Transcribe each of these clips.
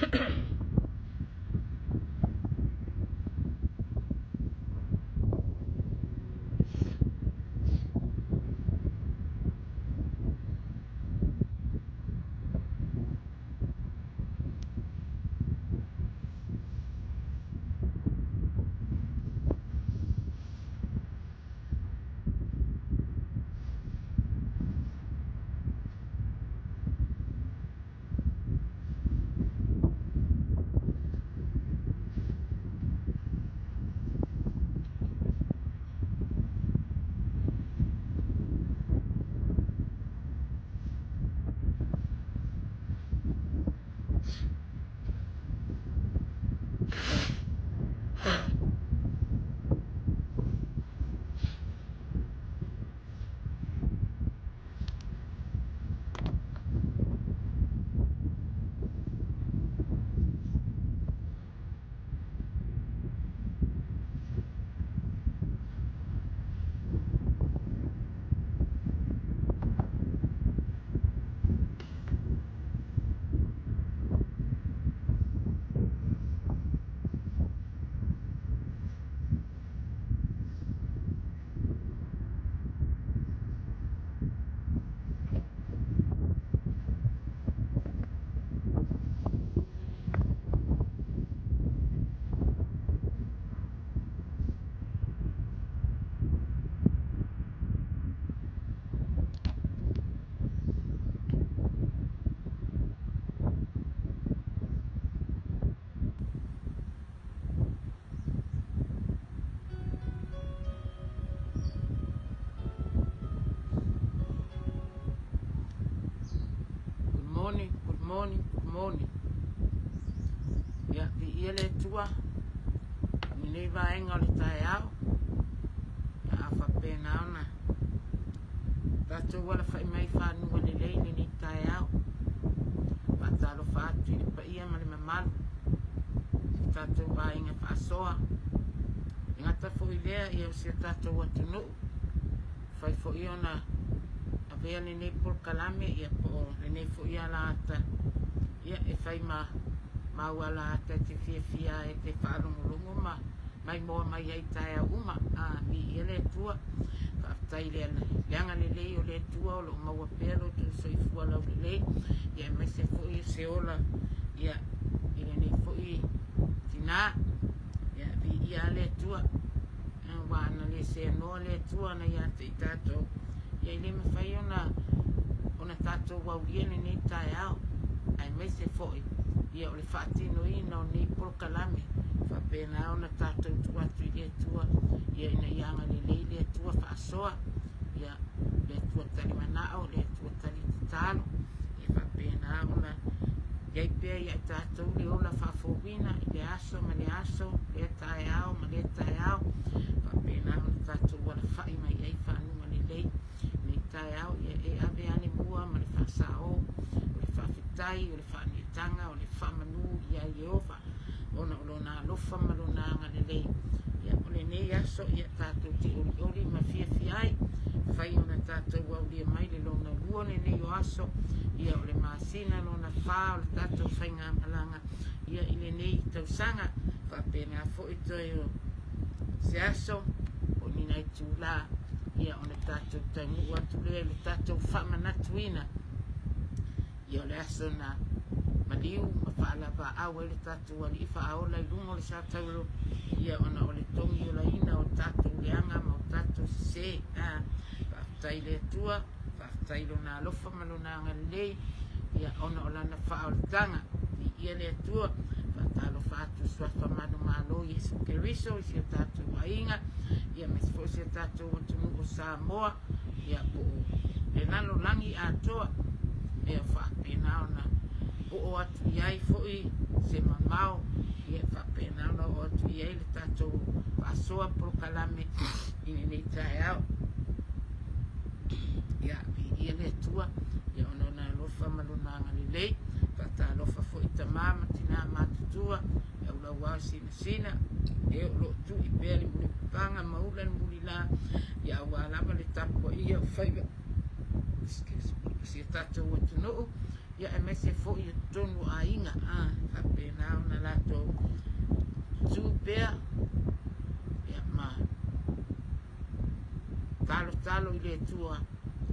Good morning, good morning, good morning. Ia, viia le Atua i lenei vaega o le taeao. Ia, a faapena ona tatou alafai mai i fanua lelei i lenei taeao. Faatalofa atu i le paia ma le mamalu o si o tatou aiga faasoa. E gata foi i lea ia o si o tatou atunuu. Mafai foi ona avea lenei polokalame ia po o lenei foi alaata ia e fai ma mau alaata e te fiafia ai e te faalogologo ma maimoa mai ai i taeao uma. A, viia le Atua. Faafetai i le agalelei o le Atua o lo o maua pea lo outou soifua laulelei ia aemaise foi o se ola ia i lenei foi tinā. Ia, viia le Atua. Aua ana le seanoa le Atua ana ia te i tatou, ia e le mafai ona ona tatou aulia lenei taeao, aemaise foi ia o le faatinoina o nei polokalame, faapena ona tatou tuu atu i le Atua, ia ina ia agalelei le Atua faasoa, ia le Atua tali manao, le Atua tali tatalo, ia faapena ona i ai pea ia i tatou le ola faafouina i le aso ma le aso, lea taeao ma lea taeao, faapena ona tatou alafai mai ai fanuga lelei nei taeao, ia e ave lava le mua ma le faasao, o le faafetai, o le faaneetaga, o le faamanu ia Ieova, ona o Lona alofa ma Lona agalelei. Ia, o lenei aso, ia tatou te olioli ma fiafia ai, fai ona tatou aulia mai le lona lua lenei o aso, ia o le masina lona fa o le tatou faigamalaga, ia i lenei tausaga, faapena foi toe o se aso, po o ni nai itula, ia ona tatou taunuu atu lea i le tatou faamanatuina, ia o le aso na maliu ma faalavaau ai le tatou Alii Faaola i luga o le satauro, ia ona o le togiolaina o tatou leaga ma o tatou sese. A, faafetai i le Atua. Faafetai i Lona alofa ma Lona agalelei, ia, ona o Lana faaolataga. Viia le Atua. Faatalofa atu i Suafa manumalo Iesu Keriso i si o tatou aiga, ia, aemaise foi o si o tatou atunuu o Samoa, ia, po o le lalolagi atoa, ia, faapena ona oo atu i ai foi se mamao, ia, faapena ona oo atu i ai le tatou faasoa polokalame i lenei taeao. Ia, viia le Atua, ia ona o Lona alofa ma Lona agalelei. Faatalofa foi i tama ma tinā matutua, le aulauao sinasina, e o lo o tui pea le mulipapaga ma ula le mulilā, ia aua lava le tapuaia o faiva, excuse me, o si o tatou atunuu. Ia aemaise foi i totonu o aiga, a, faapena ona latou tu pea, ia, ma talotalo i le Atua,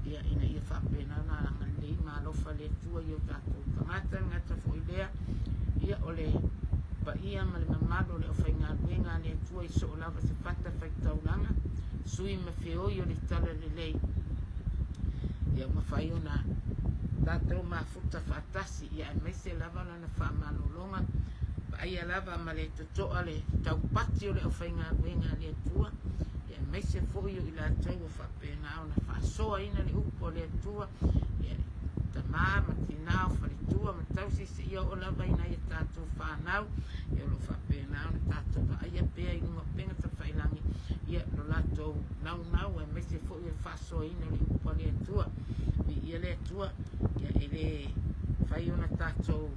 ia, ina ia faapena ona agalelei ma alofa le Atua i o tatou tagata. E le gata foi i lea, ia, o le paia ma le mamalu o le aufaigaluega a le Atua i soo lava se fata faitaulaga, sui ma feoi o le Talalelei, ia mafai ona tatou mafuta faatasi, ia aemaise lava lana faamalologa, vaaia lava ma le totoa le taupati o le aufaigaluega a le Atua, ia aemaise foi o i latou ua faapena ona faasoaina le upu a le Atua, ia tama ma tina o faletua ma tausi seia oo lava i nai a tatou fanau, ia o lo o faapena ona tatou vaaia pea i luga o upega tafailagi, ia lo latou naunau aemaise foi o le faasoaina o le upu a le Atua. Viia le Atua, ia e le fai ona tatou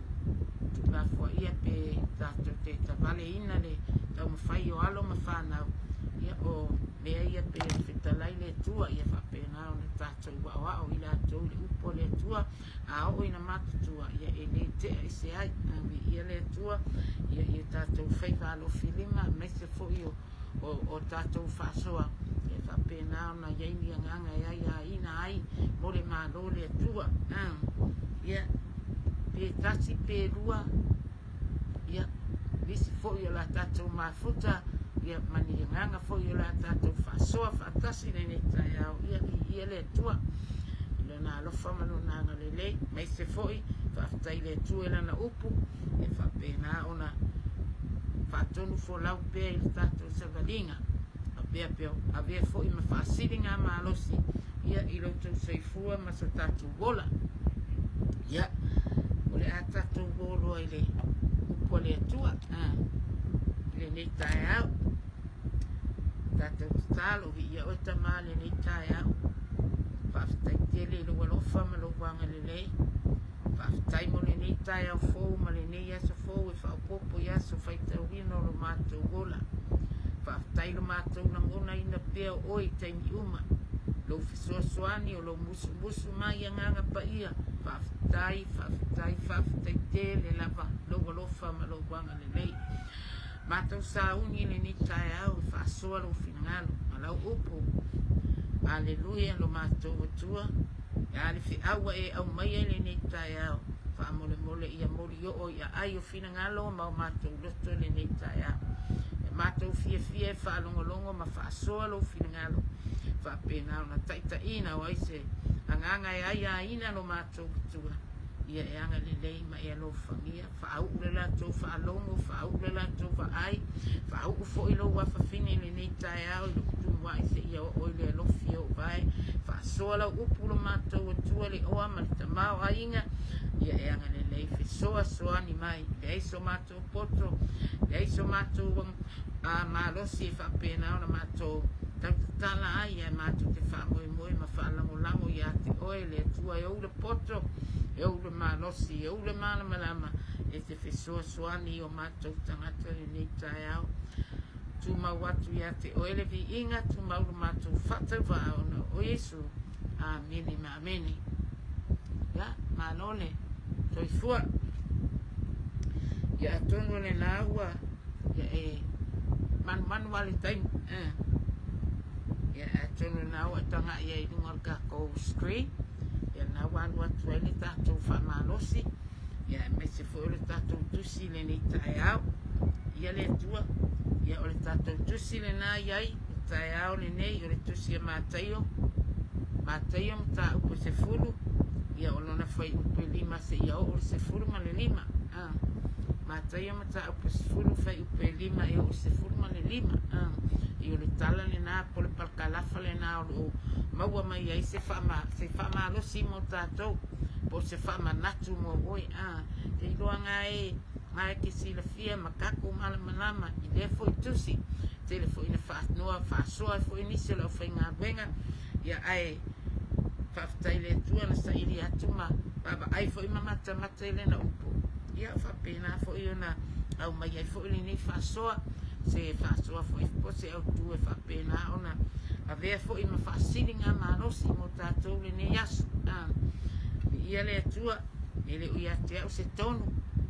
tuulafoaia pe tatou te tavaleina le taumafai o alo ma fanau, ia o mea ia pei ona fetalai le Atua, ia faapena ona tatou aoao i latou i le upu a le Atua, a oo ina matutua, ia e le tea ese ai. Viia le Atua, ia i o tatou faiva alofilima aemaise foi o o tatou faasoa, e faapena ona i ai ni agaga e aiaina ai mo le Malo o le Atua. Ia, pe tasi pe lua, ia, nisi foi o la tatou mafuta, ia, ma ni agaga foi o la tatou faasoa faatasi lenei taeao, ia, viia le Atua i Lona alofa ma Lona agalelei, aemaise foi faafetai i le Atua i Lana upu, e faapena ona faatonu folau pea i le tatou savaliga, avea pea, avea foi ma faasiliga malosi ia i lo outou soifua ma so tatou ola. Ia, o le a tatou o loa i le upu a le Atua i lenei taeao. Tatou tatalo, viia oe Tama i lenei taeao. Faafetai tele i lou alofa ma lou agalelei. Faafetai mo lenei taeao fou ma lenei aso fou e faaopoopo i aso faitauina o lo matou ola. Faafetai lo matou lagonaina pea o oe i taimi uma, lou fesoasoani o lou musumusu mai Agaga Paia. Faafetai, faafetai, faafetai tele lava lou alofa ma lou agalelei. Matou sauni i lenei taeao e faasoa lou finagalo ma lau upu. Aleluia lo matou Atua. E a le feau ua e aumaia i lenei taeao, faamolemole ia molioo i aai o finagalo ma o matou loto i lenei taeao. E matou fiafia e faalogologo ma faasoa lou finagalo, faapena ona taitaiina o ai se agaga e aiaina lo matou Atua, ia e agalelei ma e alofagia. Faauu le latou faalogo, faauu le latou vaai, faauu foi lou afafine i lenei taeao i lou tumuai seia oo i le alofi o ou vae. Faasoa lau upu lo matou Atua le oa ma le tamaoaiga, ia e agalelei fesoasoani mai. Leai so matou poto, leai so matou malosi e faapena ona matou tautatala ai, ae matou te faamoemoe ma faalagolago ia te oe le Atua e ou le poto, e ou le malosi, e ou le malamalama, e te fesoasoani i o matou tagata lenei taeao. Tumau atu ia te oe le viiga, tumau lo matou faatauvaa ona o Iesu. Amene ma amene. Ia, malo le soifua. Ia atonu o lena ua ia e manumanu lava le taimi. Ia atonu lena ua e tagai ai i luga o le tatou screen. Ia lena ua alu atu ai le tatou faamalosi. Ia aemaise foi o le tatou tusi i lenei taeao. Ia le Atua. Ia o le tatou tusi lena i ai le taeao lenei o le tusi a Mataio. Mataio mataupu e 10. Ia o lona fuaiupu e 5 seia oo i le 15. Mataio mataupu e 10 fuaiupu e 5 e oo i le 15. Ia o le tala lena po o le palakalafa lena o lo o maua mai ai se faamalosi mo tatou po o se faamanatu mo oe. Te iloa ngā e ngā e te silafia ma tatou malamalama i lea foi tusi. Tele foi ina faanoa faasoa ai foi nisi o le aufaigaluega. Ia ae faafetai i le Atua na saili atu ma vaavaai foi ma matamata i lana upu. Ia faapena foi ona aumai ai foi lenei faasoa, se faasoa foi po se autu e faapena ona avea foi ma faasiligamalosi mo tatou lenei aso. Viia le Atua. E le o ia te au se tonu,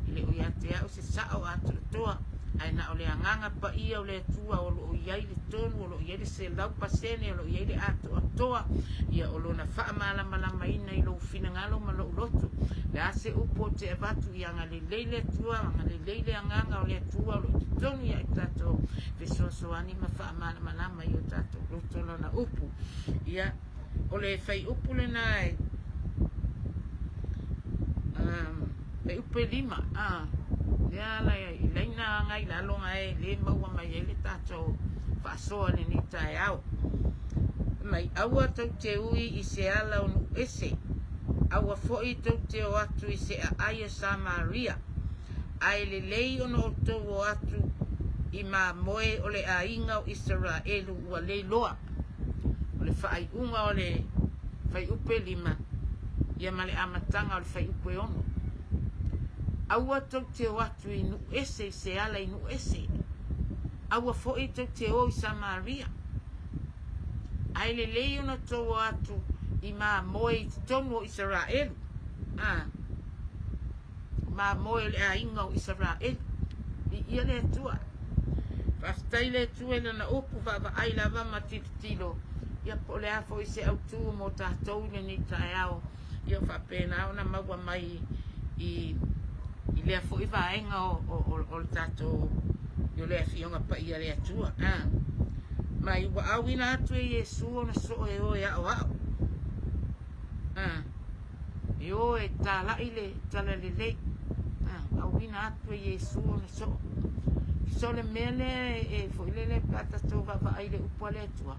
e le o ia te au se sa'o atoatoa, ae na o le Agaga Paia o le Atua o lo o i ai le tonu, o lo o i ai le 100%, o lo o i ai le atoatoa, ia o Lona faamalamalamaina i lou finagalo ma lou loto. O le a se upu ou te avatu, ia agalelei le Atua, agalelei le Agaga o le Atua o lo o i totonu ia i tatou, fesoasoani ma faamalamalama i o tatou loto Lana upu. Ia, o le fuaiupu lena e um, fuaiupu e 5, a, lea ala i laina agai i lalo ae le maua mai ai le tatou faasoa i lenei taeao. Mai aua tou te ui i se ala o nuu ese, aua foi tou te o atu i se aai o Samaria, ae lelei ona outou o atu i mamoe o le aiga o Isaraelu ua leiloa. O le faaiuga o le fuaiupu e 5, ia ma le amataga o le fuaiupu e 6. Aua tou te o atu i nuu ese i se ala i nuu ese. Aua foi tou te o i Samaria. Ae lelei ona tou o atu i mamoe i totonu o Isaraelu. A, mamoe o le aiga o Isaraelu. Viia le Atua. Faafetai le Atua i Lana upu vaavaai lava ma tilotilo, ia po o le a foi se autū mo tatou i lenei taeao, ia faapena ona maua mai i i lea foi vaega o, o, o, o le tatou o le Afioga Paia a le Atua. A. Ma ua auina atu e Iesu ona soo e o e aoao. A. E o e tālaʻi le talalelei, a, auina atu e Iesu ona soo. So le mea lea e, e foi lele pe a tatou vaavaai i le upu a le Atua,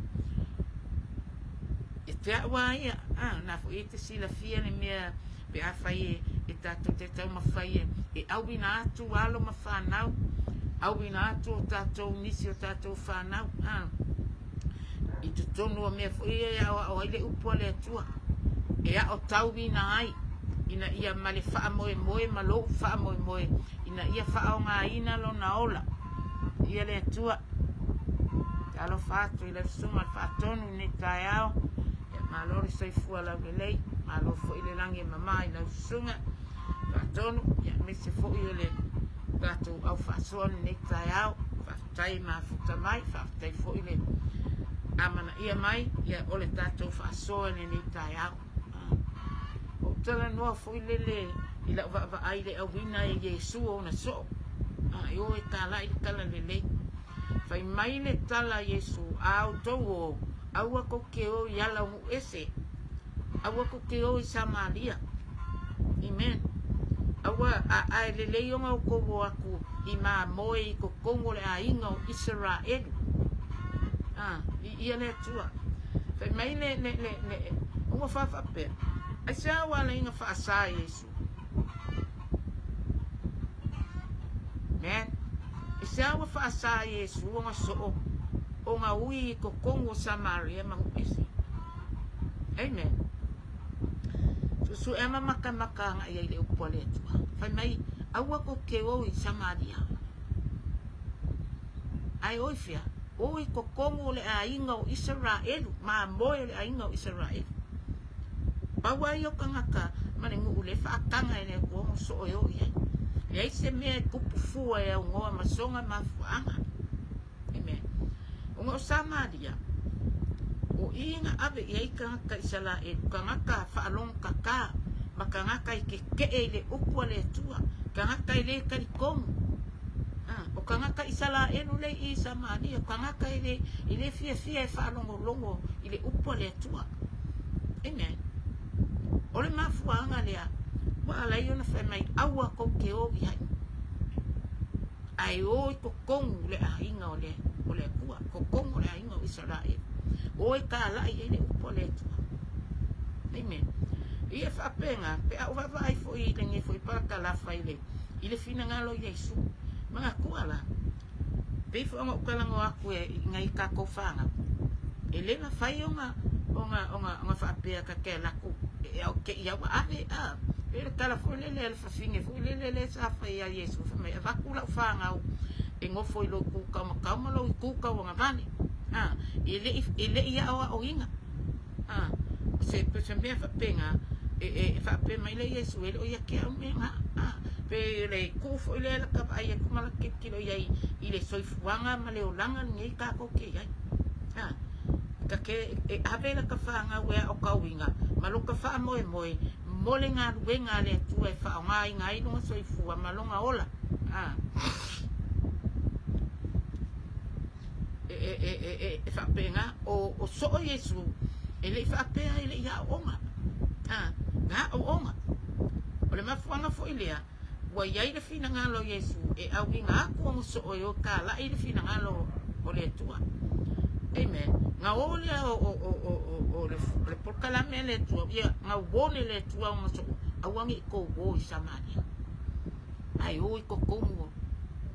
e te au a ia, a, na foi e te silafia le mea pe a fai e, e tatou te taumafai e, e auina atu alo ma fanau, auina atu o tatou nisi o tatou fanau, a, i totonu o mea foi ia e aoao ai le upu a le Atua, e aotauina ai, ina ia ma le faamoemoe ma lou faamoemoe, ina ia faaaogaina lona ola. Ia le Atua, talofa atu i lau susuga le faatonu i lenei taeao, ia malo le soifua laulelei, malo foi le lagi e mama i lau susuga faatonu, ia aemaise foi o le tatou au faasoa i lenei taeao. Faafetai mafuta mai, faafetai foi le amanaia mai, ia o le tatou faasoa i lenei taeao. Ou talanoa foi lele i lau vaavaai i le auina e Iesu ona soo, e o e talai le talalelei. Fai mai le tala a Iesu, a outou o, aua kou te o i ala o nuu ese, aua kou te o i Samaria. Amen. Aua, a, ae lelei ona outou o atu i mamoe i totonu o le aiga o Isaraelu. A, viia le Atua. Fai mai le, le, le, le, ua faafaapea, aisea ua ala ai ona faasa Iesu? Amen. Aisea ua faasa Iesu ona soo ona ui i totonu o Samaria ma nuu ese? Amen. Suesuea ma makamaka agai ai le upu a le Atua. Fai mai, aua kou te o i Samaria. Ae o i fea? O i totonu o le aiga o Isaraelu, mamoe o le aiga o Isaraelu. Pau lava ia o tagata ma le nuu le faataga e le Atua ona soo e o i ai. Leai se mea e tupu fua e aunoa ma sona mafuaaga. Amen. Ona o Samaria, o i na ave i ai tagata Isaraelu, tagata faalogotata, ma tagata e kekeʻe i le upu a le Atua, tagata e le talitonu. Ah, o tagata Isaraelu le i Samaria, o tagata e le, e le fiafia e faalogologo i le upu a le Atua. Amen. O le mafuaaga lea, ua ala ai ona fai mai, aua kou te o i ai. Ae o i totonu le aiga o le, o le Atua, totonu o le aiga o Isaraelu. O e tālaʻi ai le upu a le Atua. Amen. Ia faapena, pe a ou vaavaai foi i lenei foi parakalafa i le, i le finagalo o Iesu, manatua la, pei foi ona ou talanoa atu e, i nai tatou fanau, e le mafai ona, ona, ona, ona faapea ta te alu atu, e, e, te i au ave, a, pei le tala foi lele a le fafine foi lele lea sa fai ia Iesu, fai mai, avatu lau fanau e nofo i lou itu taumatau ma lou itu tauagavale. A, e le i, e le i aoaoina. A, o se, o se mea faapena, E, e, e faapea mai lea Iesu, e le o ia te au mea na. A, pe le kuu foi lea la ka vaai atu ma la tilotilo i ai i le soifuaga ma le olaga lenei tatou te i ai. A, ta te, e ave la ta fanau e aotauina ma lo ta faamoemoe mo le galuega a le Atua e faaaogaina ai lona soifua ma lona ola. A, e, e, e, e, e, e faapena, o, o soo Iesu, e le i faapea e le i aooga. A, na aooga. O le mafuaga foi lea, ua i ai le finagalo o Iesu e auina atu ona soo e o talai le finagalo o le Atua. Amen. Na o lea o, o, o, o, o, o le, le polokalame a le Atua, ia, na warn e le Atua ona soo, aua ne i tou o i Samaria. Ae o i totonu o,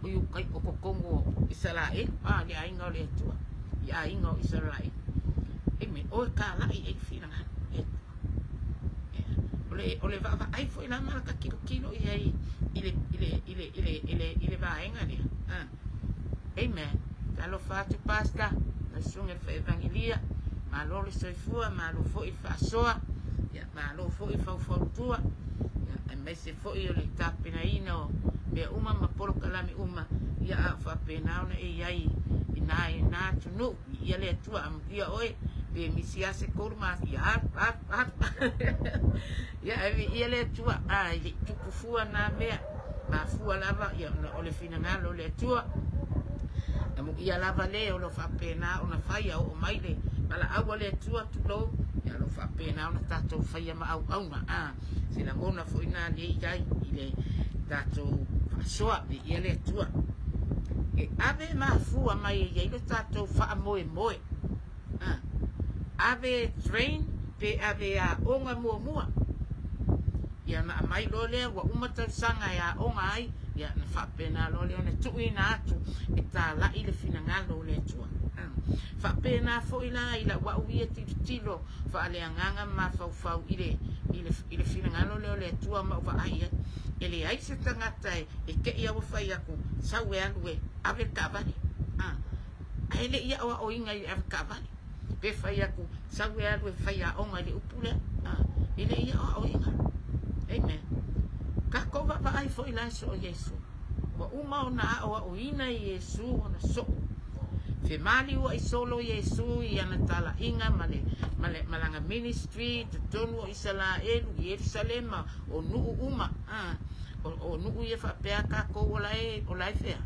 o Iukai, o totonu o Isaraelu, a, le aiga o le Atua, i aiga o Isaraelu. Amen. O e tālaʻi ai le finagalo o le Atua. O le, o le vaavaai foi la ma la ta tilotilo i ai i le, i le, i le, i le, i le, i le vaega lea. Ah. Amen. Talofa atu Pastor, lau susuga i le Faevangelia, malo le soifua, malo foi le faasoa, ia, malo foi le faufautua, ia, aemaise foi o le tapenaina o mea uma ma polokalame uma, ia, a o faapena ona e i ai i nā, i nā atunuu, ia le Atua, amuia oe, pe misi lava se 3 masina, ia alu, alu, alu. Ia, e ia le Atua, a, e le i tupu fua nā mea, mafua lava, ia, ona o le finagalo o le Atua, amuia lava le o lo o faapena ona fai a oo mai le valaau a le Atua, tulou, ia o lo o faapena ona tatou faia ma auauna, a, se lagona foi nā lea i ai i le tatou faasoa, viia le Atua. E ave mafua mai e i ai lo tatou faamoemoe, a, ave e train pe ave e aoga muamua. Ia ona aumai loa lea ua uma tausaga e aoga ai, ia ona faapena loa lea ona tuuina atu e talai le finagalo o le Atua. Faapena foi la i lau au ia tilotilo faaleagaga ma mafaufau i le, i le, i le finagalo lea o le Atua ma ou vaai ai. E leai se tagata e, e te i a ua fai atu, sau e alu e ave le taavale. Ae le i aoaoina i le ave taavale. Pe fai atu, sau e alu e fai aoga i le upu lea. E le i aoaoina. Amen. Tatou vaavaai foi la e soo Iesu. Ua uma ona aoaoina e Iesu ona soo. Femaliuaʻi solo Iesu i ana talaiga ma le, ma le, ma lana ministry i totonu o Isalaelu, Ierusalema, o nuu uma. O, o nuu ia faapea tatou o la e, o la e fea?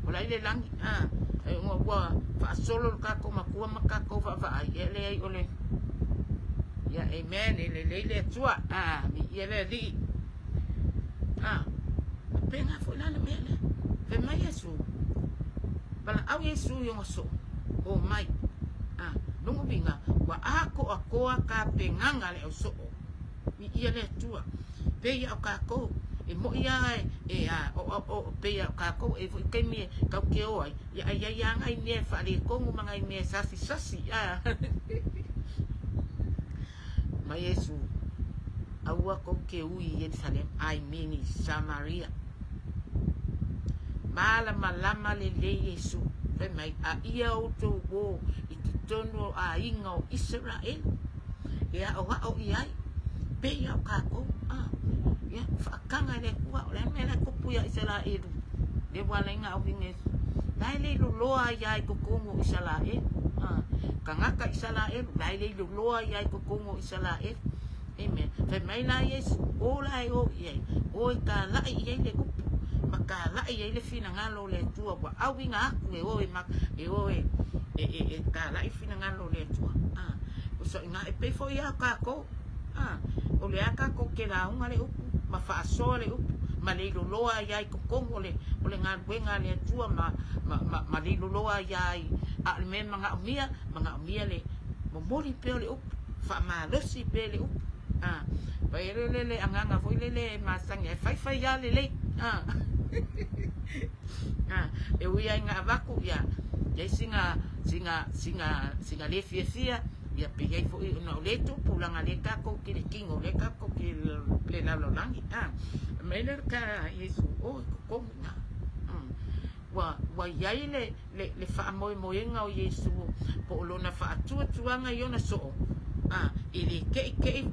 O la e i le lagi. A, e, ua, ua faasolo le tatou matua ma tatou vaavaai, ia leai o le, ia, amen, e lelei le Atua, a, viia le Alii. A, faapena foi la le mea lea. Fai mai Iesu, valaau Iesu i ona soo, o mai. A, lona uiga, ua atoatoa tapenaga a le ausoo. Viia le Atua. Pei a o tatou, e moi a e a o o o pei a o tatou e foi taimi e tau te o ai, ia ai ai a nai mea e faaletonu ma nai mea e sasisasi a. Ma Iesu, aua tou te ui i Ierusalema, I mean i Samaria. Malamalama lelei Iesu, fai mai, a ia outou o i totonu o aiga o Isaraelu, e aʻoaʻo ʻia ai, pei a o kākou, a, ia, faataga e le Atua, o le a le mea la e tupu iā Isaraelu, lea ua ala ai ona auina Iesu. La e le loloa ai lava i totonu o Isaraelu, a, tagata Isaraelu, la e le loloa ai lava i totonu o Isaraelu. Amen. Fai mai la Iesu, o la e o i ai, o e tālaʻi i ai le upu, ma tālaʻi i ai le finagalo o le Atua, ua auina atu e oe ma, e oe e, e, e tālaʻi finagalo o le Atua. A, o so inā e pei foi a kākou, a, o le a kākou ke lauga le upu, ma faasoa le upu, ma leiloloa ai ai totonu o le, o le galuega a le Atua ma, ma, ma, ma leiloloa ai ai, a o le mea e manaomia, manaomia le momoli pea o le upu, faamalosi pea le upu. A, pai le le le agaga foi lele e masani ai, faifai lava lelei. A, a, e ui lava ina avatu, ia, i ai sina, sina, sina, sina le fiafia, ia pe i ai foi ona o lea e tupulaga lea tatou te le tino, lea tatou te le lalolagi. A, mai le ka Iesu, o i totonu i ina. Ua, ua i ai le, le, le faamoemoega o Iesu po o lona faatuatuaga i ona soo, a e le keʻikeʻi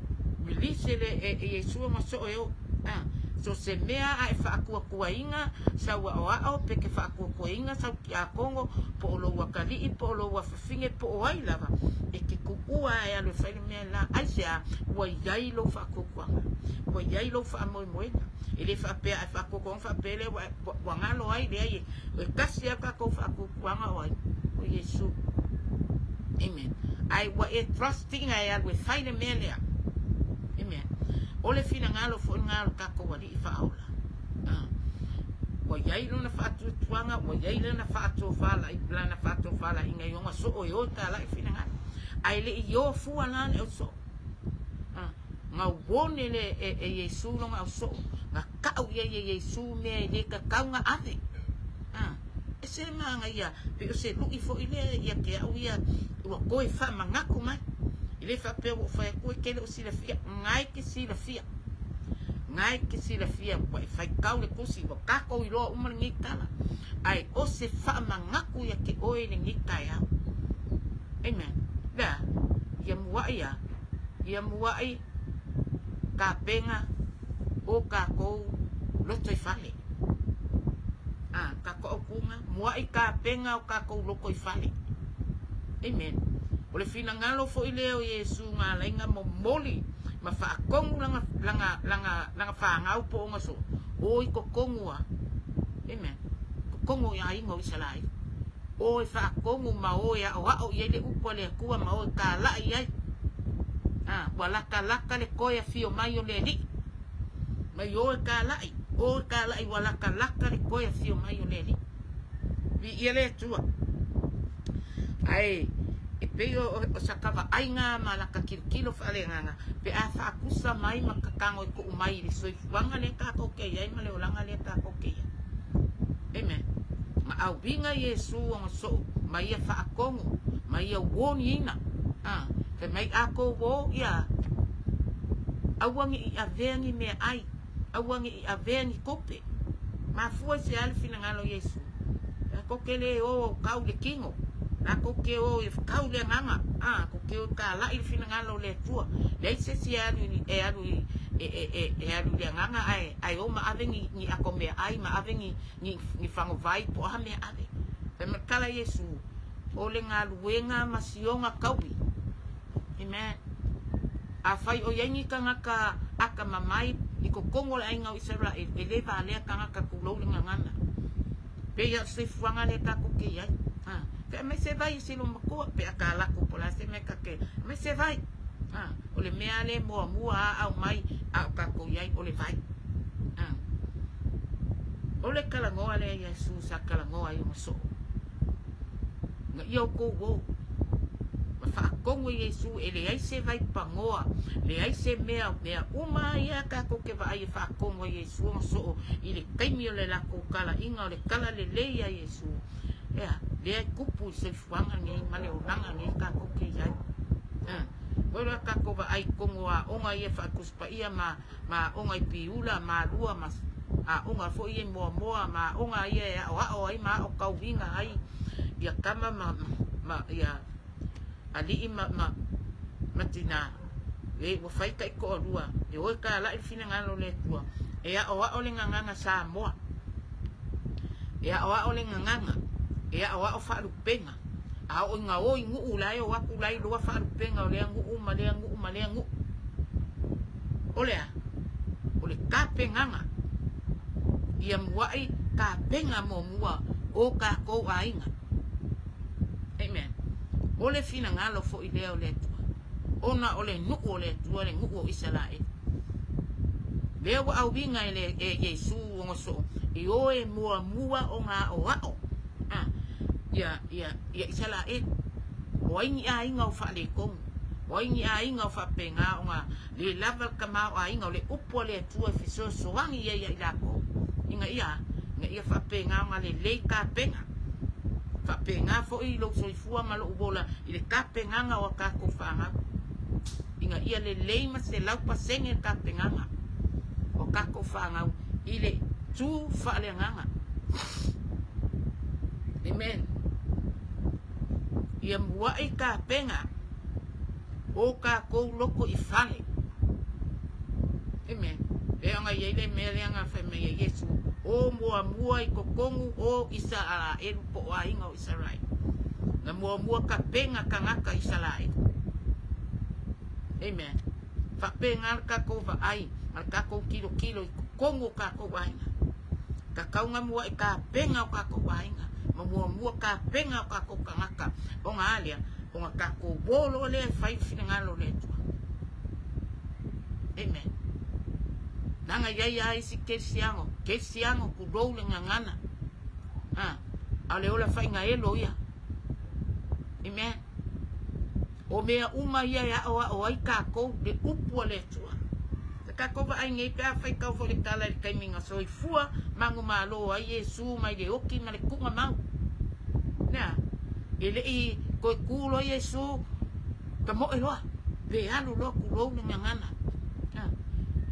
Release e le e Iesu ona soo e o. A, so se mea a e faakuakuaina sau aoao pe ke faakuakuaina sau tiakono po o lou atalii po o lou afafine po o ai lava, e te tuua e alu e fai le mea la. Aisea? Ua i ai lou faatuatuaga, ua i ai lou faamoemoega. E le faapea a e faatuatuaga faapea lea ua, ua galo ai, leai, e tasi lava tatou faatuatuaga o ai? O Iesu. Amen. Ae ua e trust ina e alu e fai le mea lea. Amen. O le finagalo foi lena o le tatou Alii Faaola. Ah. Ua i ai lona faatuatuaga, ua i ai lana faatofalai, lana faatofalaiga i ona soo e o e talai finagalo. Ae le i o fua la le ausoo. Ah. Na uone le e, e Iesu lona ausoo. Na kau i ai e Iesu mea e le tatau na ave. Ah. E se manaia, pei o se luʻi foi lea ia te au ia, ua toe faamanatu mai. E le faapea ua ou fai atu e te le o silafia, na e te silafia. Na e te silafia ua e faitau le tusi, ua tatou iloa uma lenei tala. Ae o se faamanatu ia te oe i lenei taeao. Amen. Lea, ia muaʻi a, ia muaʻi tapena o tatou lotoifale. A, tatou autuga, muaʻi tapena o tatou lotoifale. Amen. O le finagalo foi lea o Iesu na ala ai na momoli ma faatonu lana, lana, lana, lana fanau po o ona soo, o i totonu a. Amen. Totonu o aiga o Isaraelu. O e faatonu ma o e aʻoaʻo i ai le upu a le Atua ma o e kālaʻi ai. A, ua latalata le toe afio mai o le Alii. Mai o e kālaʻi, o e kālaʻi ua latalata le toe afio mai o le Alii. Viia le Atua. Ae, e pei o, o sa kavaʻaiga ma laka tilotilo faaleagaga, pe a faakusa mai ma kakago e tuu mai i le soifuaga lea tatou te i ai ma le olaga lea tatou te i ai. Amen. Ma auiga Iesu ona soo ma ia faatonu, ma ia uoniina. Ah, fai mai a kou o ia, aua ne i avea ni meaai, aua ne i avea ni tupe. Mafua i se a le finagalo o Iesu? Latou te le o kau i le kino, latou te o e kau i le agaga, a, tou te o e talai le finagalo o le Atua. Leai se isi e alu e alu i e, e, e, e alu i le agaga ae, ae o ma ave ni, ni ato meaai ma ave ni, ni, ni fagovai po o aha mea ave. Fai mai tala Iesu, o le galuega ma sioga taui. Amen. Afai o i ai ni tagata atamamai i totonu o le aiga o Isaraelu, e le valea tagata tulou le gagana. Pei a o se soifuaga lea tatou te i ai. Ha. Pe aumai se vai e se loma matua, pe a talako po o le a se mea ta te, aumai se vai. Ha. O le mea lea e muamua a aumai a o tatou i ai, o le vai. Ha. O le talanoa lea Iesu sa talanoa ai ona soo. Na ia outou o. Ma faatonu e Iesu e leai se vai pagoa, leai se mea, mea uma ia tatou te vaai e faatonu ai Iesu ona soo i le taimi o le latou talaiga o le tala lelei a Iesu. Ea, lea e tupu i le soifuaga lenei ma le olaga lenei tatou te i ai. A, oi loa tatou vaai i totonu o aoga ia faatusi paia ma, ma aoga i Piula, Malua ma aoga foi ia i Moamoa, ma aoga ia e aoao ai ma aotauina ai ia tama ma, ma, ia alii ma, ma, ma tinā. E, ua fai taitoalua, e o e tālaʻi le finagalo o le Atua, e aʻoaʻo le gagana Samoa, e aʻoaʻo le gagana, e aʻoaʻo faalupega, a oo ina o i nuu la e o atu la iloa faalupega o lea nuu ma lea nuu ma lea nuu. O le a? O le tapenaga. Ia muaʻi tapena muamua o tatou aiga. Amen. O le finagalo foi lea o le Atua. Ona o le nuu o le Atua le nuu o Isaraelu. Lea ua auiga e le e Iesu ona soo e o e muamua ona aʻoaʻo a ia ia ia Isaraelu. O ai ni aiga o faaletonu, o ai ni aiga o faapena ona le lava le tamaoaiga o le upu a le Atua e fesoasoani i ai ia i lakou, ina ia, ina ia faapena ona lelei tapena. Faapena foi lou soifua ma lou ola i le tapenaga o a tatou fanau, ina ia lelei ma 100% le tapenaga o a tatou fanau i le tu faaleagaga. Amen. Ia muaʻi tapena o takou loko i fale. Amen. Lea ona i ai le mea lea na fai mai ai Iesu, O muamua i totonu o Isaraelu po o aiga o Isaraelu. Na muamua tapena tagata Isaraelu. Amen. Faapena le tatou vaai ma le tatou tilotilo i totonu o tatou aiga. Tatau na muai tapena o tatou aiga ma muamua tapena o tatou tagata ona a lea, ona tatou o loa lea e fai le finagalo o le Atua. Amen. Leaga e i ai lava isi kerisiano, kerisiano tulou le gagana. Ha, a o le ola faigaelo ia. Amen. O mea uma ia e aʻoaʻo ai kākou le upu a le Atua. Sa kākou vaai nei pe afai kau foi le tala i le taimi na soifua manumalo ai Iesu mai le oki ma le kuʻuna mau. Nea, e le i toe kū loa Iesu ka moe loa, pe alu loa tulou le gagana. Ha,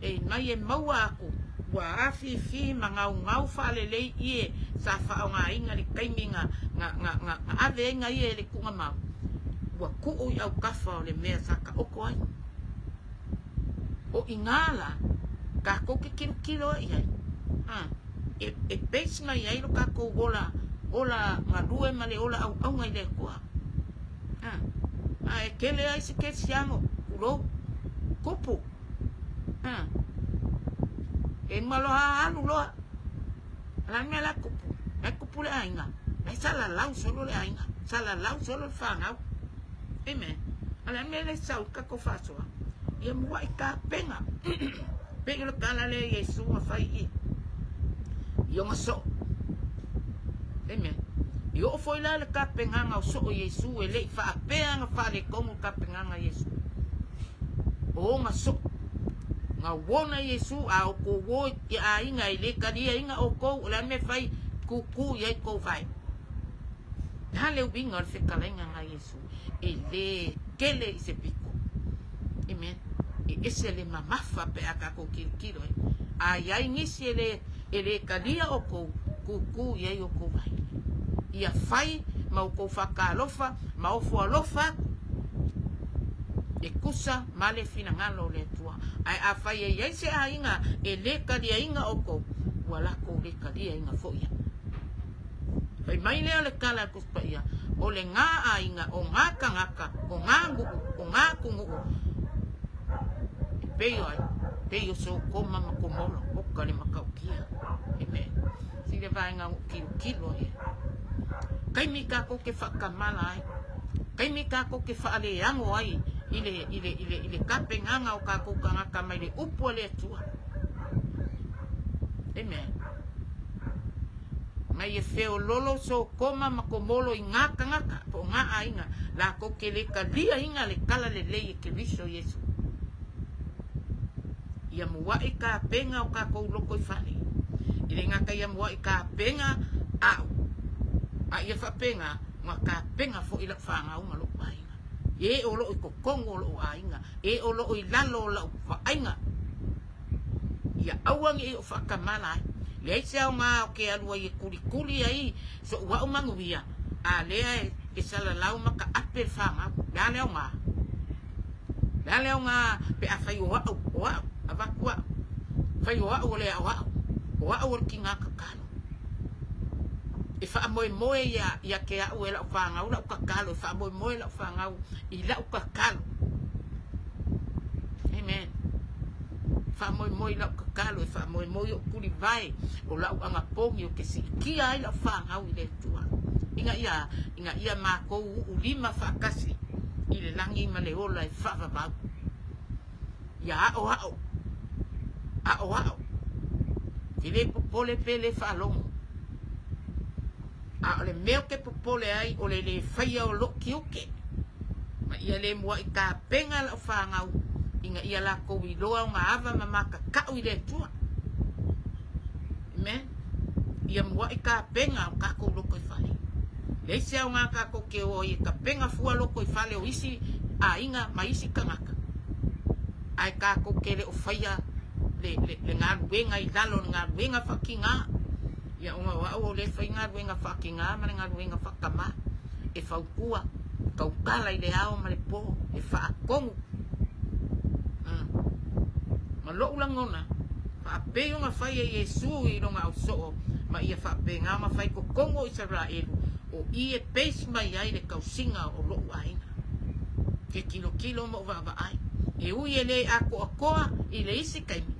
e mai e maua aku ua afifi ma gaugau faalelei ie sa faaaogaina le taimi na, na, na, na, na ave ai na ia i le kuʻuna mau. Ua kuu i autafa o le mea sa taoto ai. O inā la, kākou ke kilokilo ai i ai, a, e, e base mai ai lo kākou ola, ola galue ma le ola ʻauʻauna i le Akua. A, a e kele ai se kerisiano, tulou, kupu. A, e maloha alu loa. O le a le mea la e kupu? La e kupu le aiga. La e salalau solo le aiga. Salalau solo le fanau. Amen. O le a le mea le sau i tatou faasoa? Ia muaʻi tapena. Pei o le tala lea Iesu na fai i i ona soo. Amen. I oo foi la le tapenaga o soo Iesu e le i faapea na faaletonu tapenaga Iesu. O ona soo. Na uona Iesu a o kou o i aiga e le taliaina oukou, o le a le mea e fai? Kūkū i ai kou vae. Le a le uiga o le fetalaiga na Iesu? E le kele i se pito. Amen. E ese le mamafa pe a tatou tilotilo ai. A i ai nisi e le, e le talia oukou, kūkū i ai oukou vae. Ia fai ma oukou faatalofa ma ofo alofa atu e tusa ma le finagalo o le Atua. Ae afai e i ai se aiga e le taliaina oukou, ua latou le taliaina foi ia. Fai mai lea o le tala a le Tusi Paia, O le gā aiga, o gā tagata, o gā nuu, o gā atunuu, e pei o ai, pei o Sotoma ma Komoro, oka le matautia. Amen. Sile vaega o kilokilo ia. Taimi kākou ke whaakamala ai. Taimi kākou ke whaaleango ai i le, i le, i le, i le tapenaga o kākou tagata mai le upu a le Atua. Amen. Mai e feololo Sotoma ma Komoro i ngā tangata po o ngā aiga lākou ke le taliaina le tala lelei e Keriso Iesu. Ia muaʻi kapenga o kākou loko i fale. I le gata ia muaʻi kapenga aʻu, a ia faapena ua kapenga foʻi laʻu fanau ma loʻu aiga. E o loʻu i totonu o loʻu aiga, e o loʻu i lalo o laʻu vaaiga. Ia aua neʻi oʻu faakamala ai. Leai se aoga o ke alu ai e kulikuli ai soʻu aʻu manuia, a lea e salalau ma ka ʻape le fanau. Le a le aoga? Le a le aoga pe a fai o aʻu, o aʻu, avatu aʻu. Fai o aʻu o le aʻoaʻo, o aʻu o le kīnā kakalo. E faamoemoe ia, ia te aʻu e laʻu fanau laʻu kakalo, e faamoemoe laʻu fanau i laʻu kakalo. Amen. Faamoemoe i laʻu kakalo, e faamoemoe i oʻu tulivae, o laʻu anapogi o ke siʻikia ai laʻu fanau i le Atua. Ina ia, ina ia mākou uʻu lima faatasi i le lagi ma le ola e faavavau. Ia aʻoaʻo, aʻoaʻo, ke le popole pe le faalogo. A o le mea ou te popole ai o le lē faia o loʻu tiute, ma ia lē muaʻi tapena laʻu fanau ina ia lakou iloa o na ava ma makakaʻu i le Atua. Amen. Ia muaʻi tapena o kakou loko i fale. Leai se aoga kakou ke o ai e tapena fua loko i fale o isi aiga ma isi tagata. Ae kakou ke le o faia le, le, le galuega i lalo o le galuega faakigā. Ia ona o au o le fai galuega faakigā ma le galuega faakamā e fautua, tautala i le ao ma le pō, e faatonu. Ma loʻu lagona, faapei ona fai e Iesu i lona ausoo, ma ia faapena ona fai totonu o Isaraelu, o i e peisi mai ai le tausiga o loʻu aiga. Ke tilotilo ma ou vaavaai, e ui e le atoatoa i le isi taimi,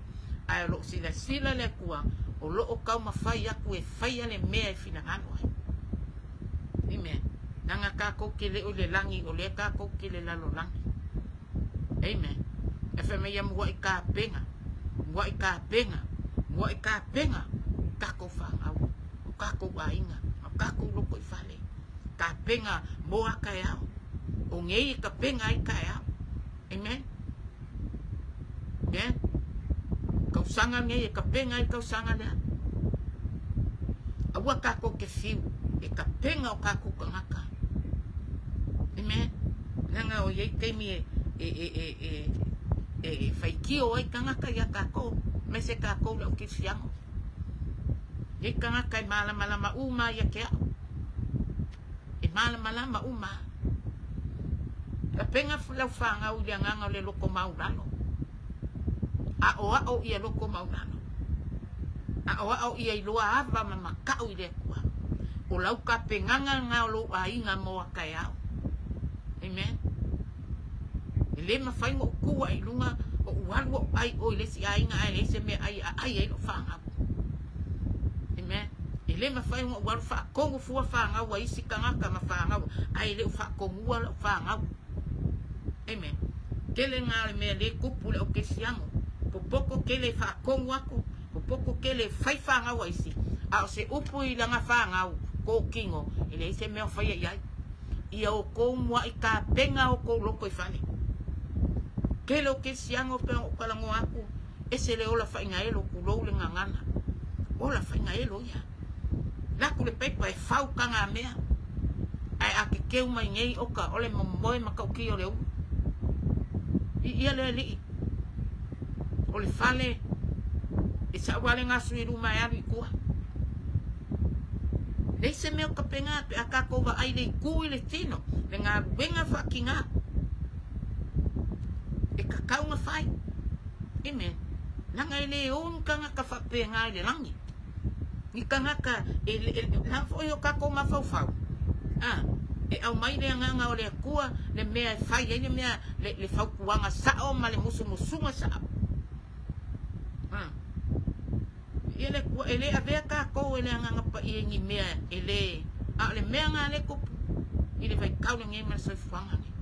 ae o loo silasila le Atua o loo taumafai atu e faia le mea e finagalo ai. Amen. Leaga tatou te le o i le lagi, o lea tatou te i le lalolagi. Amen. E fai mai ia muaʻi tapena, muaʻi tapena, muaʻi tapena tatou fanau, o tatou aiga, o tatou lotoifale. Tapena mo a taeao. O nei e tapena ai taeao. Amen. Amen. Tausaga nei e tapena ai tausaga lea. Aua tatou te fiu e tapena o tatou tagata. Amen. Leaga o iai taimi e e e e e e, e faitio ai tagata ia tatou, aemaise tatou le au Keriseano. Iai tagata e malamalama uma ia te au. E malamalama uma. Tapena lau fanau i le agaga o le loto maulalo. Aʻoaʻo ia loto maulalo. Aʻoaʻo ia iloa ava ma makaʻu i le Atua. O lau tapenaga lena o lou aiga mo a taeao. Amen. E le mafai ona ou tu aʻe i luga, ou alu ou ʻai ʻoe i le isi aiga ae leai se meaʻai e aʻai ai lou fanau. Amen. E le mafai ona ou alu faatonu fua fanau a isi tagata ma fanau ae le o faatonua lau fanau. Amen. Tele na o le mea le tupu i le aukesiano. Popoto tele e faatonu atu, popoto tele e fai fanau a isi, a o se upu i lana fanau, kōkino, e leai se mea o faia i ai. Ia outou muaʻi tapena outou loto i fale. Tele o kesiano pei ona ou talanoa atu, ese le ola faigaelo, tulou le gagana. Ola faigaelo ia. Laku le paipa e fau tagamea, ae a kekeu mai nei oka o le momoe matautia o le ulu. I ia le alii o le fale e saʻu ale gasu i luma e alu i tua. Leai se mea o tapena pe a tatou vaai le itu i le tino, le galuega faatiga e tatau ona fai. Amen. Leaga e le o ni tagata faapena i le lagi. Ni tagata e, e, leaga foi o tatou mafaufau, a, e aumai le agaga o le Atua le mea e fai ai le mea, le, le fautuaga sao ma le musumusuga sao. A. Ia le Atua, e le avea tatou e le Agaga Paia i ni mea e le, a o le mea na le tupu i le vaitau lenei ma le soifuaga nei.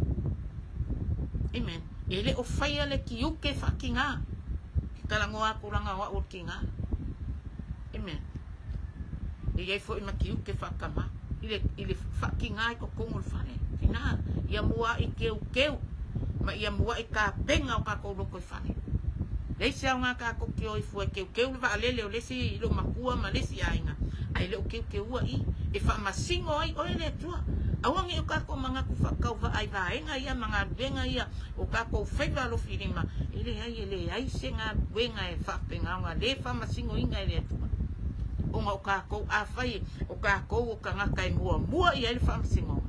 Amen. E le o faia le tiute faatigā. Ke talanoa atu laga o au o le tigā. Amen. E i ai foi ma tiute faatamā i le, i le faatigā i totonu o le fale. Tinā, ia muaʻi keukeu ma ia muaʻi tapena o tatou loto i fale. Leai se aoga tatou te o ifo e keukeu le vaalele o le isi loomatua ma le isi aiga, ae le o keukeua i, e faamasino ai oe le Atua. Aua ne i o tatou manatu faatauvaa i vaega ia ma galuega ia o tatou faiva alofilima, e leai, e leai se galuega e faapena ona le faamasinoina e le Atua. Ona o tatou, afai o tatou o tagata e muamua i ai le faamasinoga,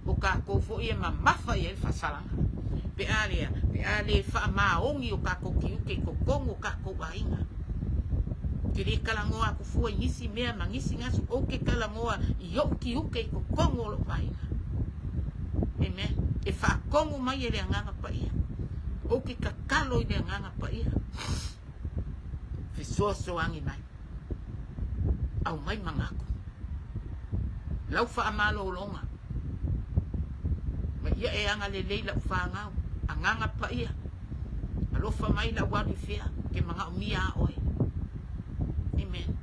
o tatou foi e mamafa i ai le faasalaga. Pe a lea, pe a le faamaoni o tatou tiute i totonu o tatou aiga. Ou te le talanoa atu fua i nisi mea ma nisi gasu, ou te talanoa i ou tiute i totonu o lou aiga. Amen. E faatonu mai e le Agaga Paia. Ou te tatalo i le Agaga Paia. Fesoasoani mai. Aumai manatu. Lau faamalologa. Ma ia e agalelei lau fanau. Agaga Paia. Alofa mai lau alu i fea, ke manaomia a oe. Amen.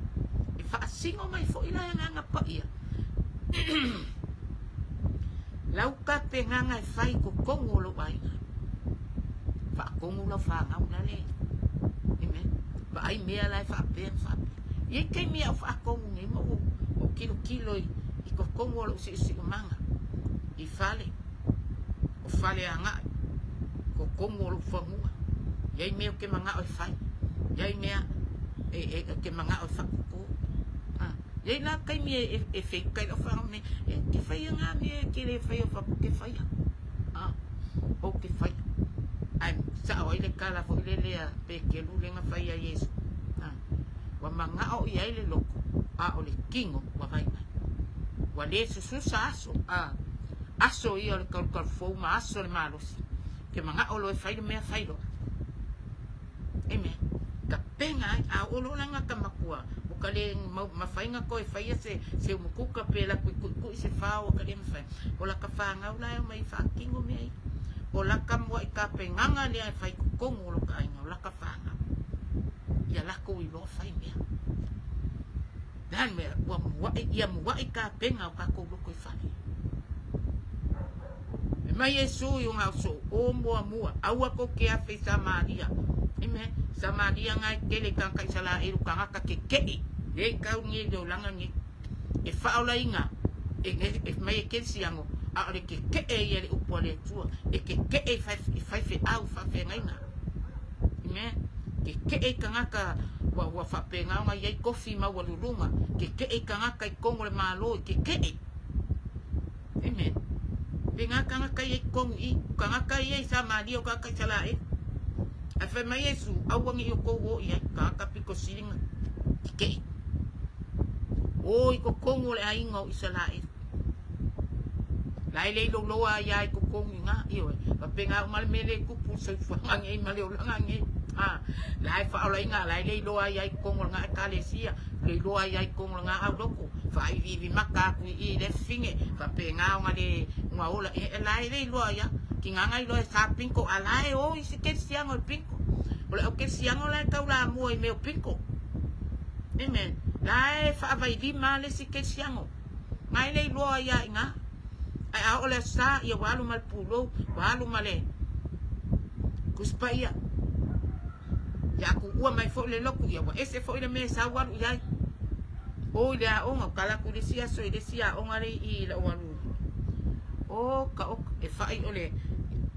E faasino mai foi la e Agaga Paia. Lau tapenaga e fai i totonu o lou aiga. Faatonu lau fanau la le. Amen. Vaai mea la e faapea ma faapea. E i ai taimi au faatonu nei ma ou, ou tilotilo i, i totonu o lou siusiumaga. I fale, o fale agai, totonu o lou fanua. E i ai mea ou te manao e fai. E i ai mea e, e, e te manao e faatupu. Ah. E i ai la taimi e, e, e feitai lau fanau nei, e te faia ngā mea e te le faia whapu te faia. Ah, ou te faia. Ae Sa'o ai le tala foi lele a Peteru lea na fai ia Iesu, a, ua mana'o i ai le loto, a o le tino ua vaivai. Ua le sususa aso, a, aso ia o le talutalufou ma aso o le malosi. Ke mana'o loa e fai le mea, fai loa. Amen. Tapena ai, a oo loa la gata matua, ua ka le mafai ona toe faia se, se umukuka pe laku i kuʻikuʻi se fao, ua ka le mafai. O laka fanau la e omai e faatino mea ia. O laka muaʻi tapenaga lea e fai i totonu o lota aiga, o laka fanau. Ia latou iloa fai mea. Le a le mea? Ua muaʻi, ia muaʻi tapena o tatou loto i fale. Fai mai Iesu i ona ausoo, O muamua, aua tou te afe i Samaria. Amen. Samaria na e tele i tagata Isaraelu, tagata kekeʻi, le i tau nei i le olaga nei. E faaolaina e, e mai e kerisiano, a o le kekeʻe ia i le upu a le Atua, e kekeʻe i faifeau faafeagaiga. Amen. Kekeʻe i tagata ua, ua faapena ona i ai tofi maualuluga, kekeʻe i tagata i totonu o le Malo, e kekeʻe. Amen. Pe ngā tangata ia i totonu i, o tagata ia i Samaria, o tagata Isaraelu. Ae fai mai Iesu, aua ne i outou o i ai, tagata pito sili na kekeʻe. O i totonu o le aiga o Isaraelu. La e le ilouloa ai a i totonu i ngā, ioe. Faapena uma le mea le tupu i le soifuaga nei ma le olaga nei. A, la e faaolaina, la e le iloa ai a i totonu o lena Ekalesia, le iloa ai a i totonu o lena auloko, faaiviivi maka atu i i i le fafine, faapena ona le, ona ola, e, la e le iloa ai a. Tiga na iloa e sa pinko, a la e o i si kerisiano e pinko. O le au kerisiano la e taulamua i mea o pinko. Amen. La e faavailima le isi kerisiano. Na e le iloa ai a i ina. Ae a oo le aso sa, ia ua alu ma le pulou, ua alu ma le Tusi Paia. Ia a tuua mai foi le lotu, ia ua ese foi le mea e sau alu i ai. O i le aoga, o tala atu i le isi aso i le isi aoga le i i lau alu. O ka oka, e fai o le,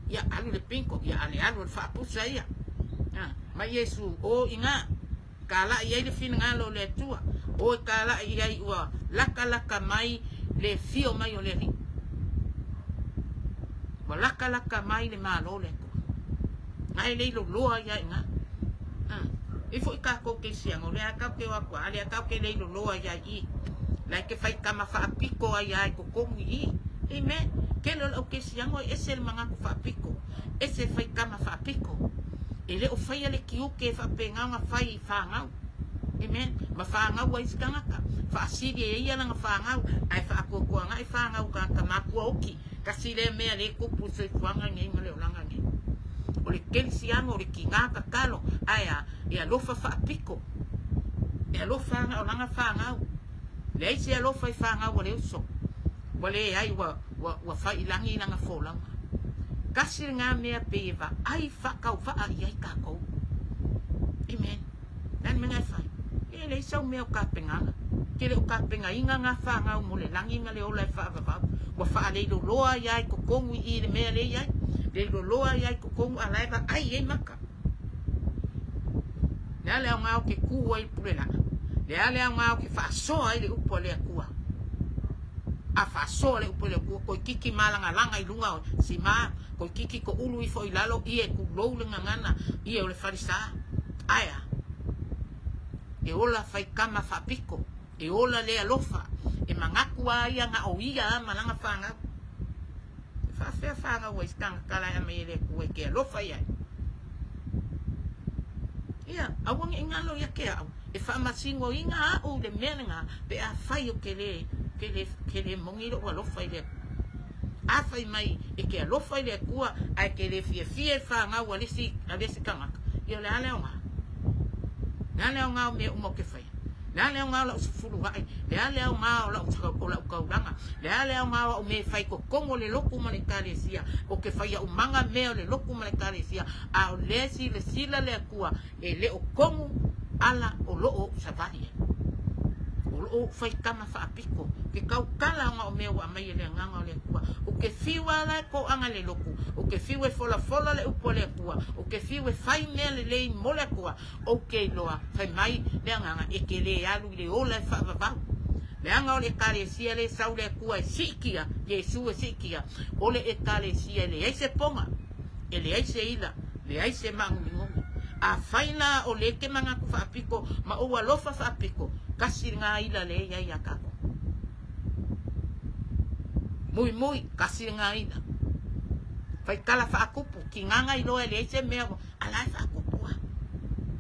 ia alu le pinko, ia ale alu o le faapusa ia. Ha, mai Iesu, o i ngā, Kālaʻi ai le finagalo o le Atua, o e kālaʻi i ai ua lakalaka mai le fio mai o le Alii. Ua lakalaka mai le malo o le Atua. Ngai le iloloa ia i ngā. I foi kākou kerisiano, lea kau ke o aku a, lea kau ke le iloloa ia i. Lai ke whai kama whaapiko ai ai ko komu i. Amen. Kele o lau kerisiano e ese le mangaku whaapiko. Ese whai kama whaapiko. E le o faia le tiute e faapena ona fai i fanau. Amen. Ma fanau ai isi tagata. Faasili e ia lana fanau, ae faatuatuanai fanau tagata matua oki. Kasi lea mea lea e tupu i le soifuaga lenei ma le olaga lenei. O le kerisiano, o le tiga tatalo, ae a, e alofa faapito. E alofa ana o lana fanau. Leai se alofa i fanau a le uso. Ua leai, ua, ua, ua fai i lagi lana folauga. Kasi lena mea pei e vaai faatauvaa i ai tatou. Amen. Le a le mea na e fai? E leai sau mea o tapenaga. Ke le o tapenaina na fanau mo le lagi ma le ola e faavavau. Ua faaleiloloa ai lava i totonu i i le mea lea e i ai. Leiloloa ai lava i totonu a la e vaai i ai maka. Le a le aoga o ke kū ai i le pule laʻa? Le a le aoga o ke faasoa ai le upu a le Atua? A faasoa le upu a le Atua, toeitiiti malagalaga i luga o sima, toeitiiti toʻulu ifo i lalo, ia e tulou le gagana, ia o le falesa. Ae a? E ola faitama faapito, e ola le alofa, e manatu a ia na o ia a ma lana fanau. E faafea fanau ai se tagata la e aumai e le Atua e te alofa i ai. Ia, aua ne i galo ia te au, e faamasinoina au i le mea lena, pe afai ou te le, te le, te le moni lou alofa i le Atua. Afai mai e te alofa i le Atua, ae te le fiafia i le fanau a le isi, a le isi tagata, ia o le a le aoga? O le a le aoga o mea uma ou te faia? Le a le aoga o lau sefuluai? Le a le aoga o lau, o lau taulaga? Le a le aoga o au mea e fai i totonu o le lotu ma le Ekalesia? Ou te fai aumaga mea o le lotu ma le Ekalesia, a o lea e silasila le Atua e le o tonu ala o lo o ou savali ai. O lo o ou faitama faapito, ke tautala ona o mea ua aumai e le Agaga o le Atua. Ou te fiu lava la e toaga le lotu, ou te fiu e folafola le upu a le Atua, ou te fiu e fai mea lelei mo le Atua, Ou te iloa, fai mai le Agaga, e te le alu i le ola e faavavau. Leaga o le Ekalesia lea e sau le Atua e siitia, Iesu e siitia, o le Ekalesia e leai se poga, e leai se ila, Leai se maagomigomi. Afai la o lea e te manatu faapito ma ou alofa faapito, tasi lena ila lea e i ai ia tatou. Muimui, tasi lena ila. Faitala faatupu, tigaga iloa e leai se mea, a la e faatupu lava.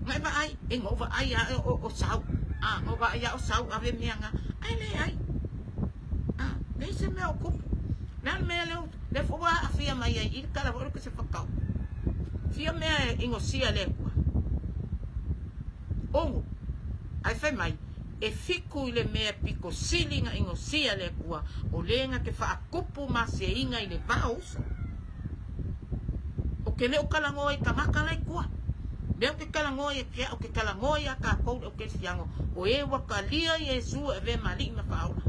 Na e vaai, e na ou vaai lava o sau, a, na ou vaai lava o sau ave mea na, ae leai. A, leai se mea o tupu. O le a le mea lea, lea foi ua aafia mai ai i le tala foi lea o se fatau. Fia mea e inosia e le Atua. Ono, ae fai mai, e fiku i le mea pito sili na inosia e le Atua, o le na te faatupu maseiga i le va o uso. Ou te le o talanoa i tagata la i tua. Mea ou te talanoa ia te au, ou te talanoa iā tatou le aukerisiano, o e ua talia Iesu e avea ma Alii ma Faaola.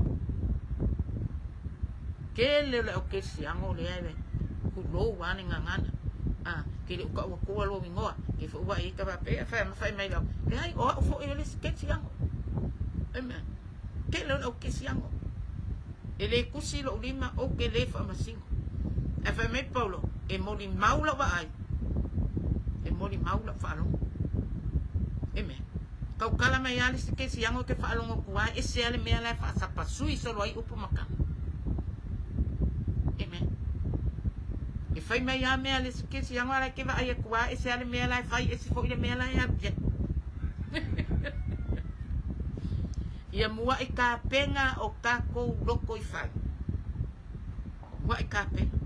Tele o le aukerisiano lea e tulou lava le gagana. A, ke le o tau atua lou igoa, ke foi ua e ta faapea, e fai ma fai mai lau, leai, o au foi o le isi kerisiano. Amen. Tele o le aukerisiano. E le tusi lou lima, ou te le faamasino. Ae fai mai Paulo, E molimau lau vaai, e molimau lau faalogo. Amen. Tautala mai lava le isi kesiaga ou te faalogo atu lava, e ese lava le mea la e faasapasui solo ai upu ma tala. Amen. E fai mai lava mea a le isi kesiaga a la e te vaai atu lava, ese lava le mea la e fai, ese foi le mea la e alu i ai. Ia muaʻi tapena o takou loko i fale. Muaʻi tapena.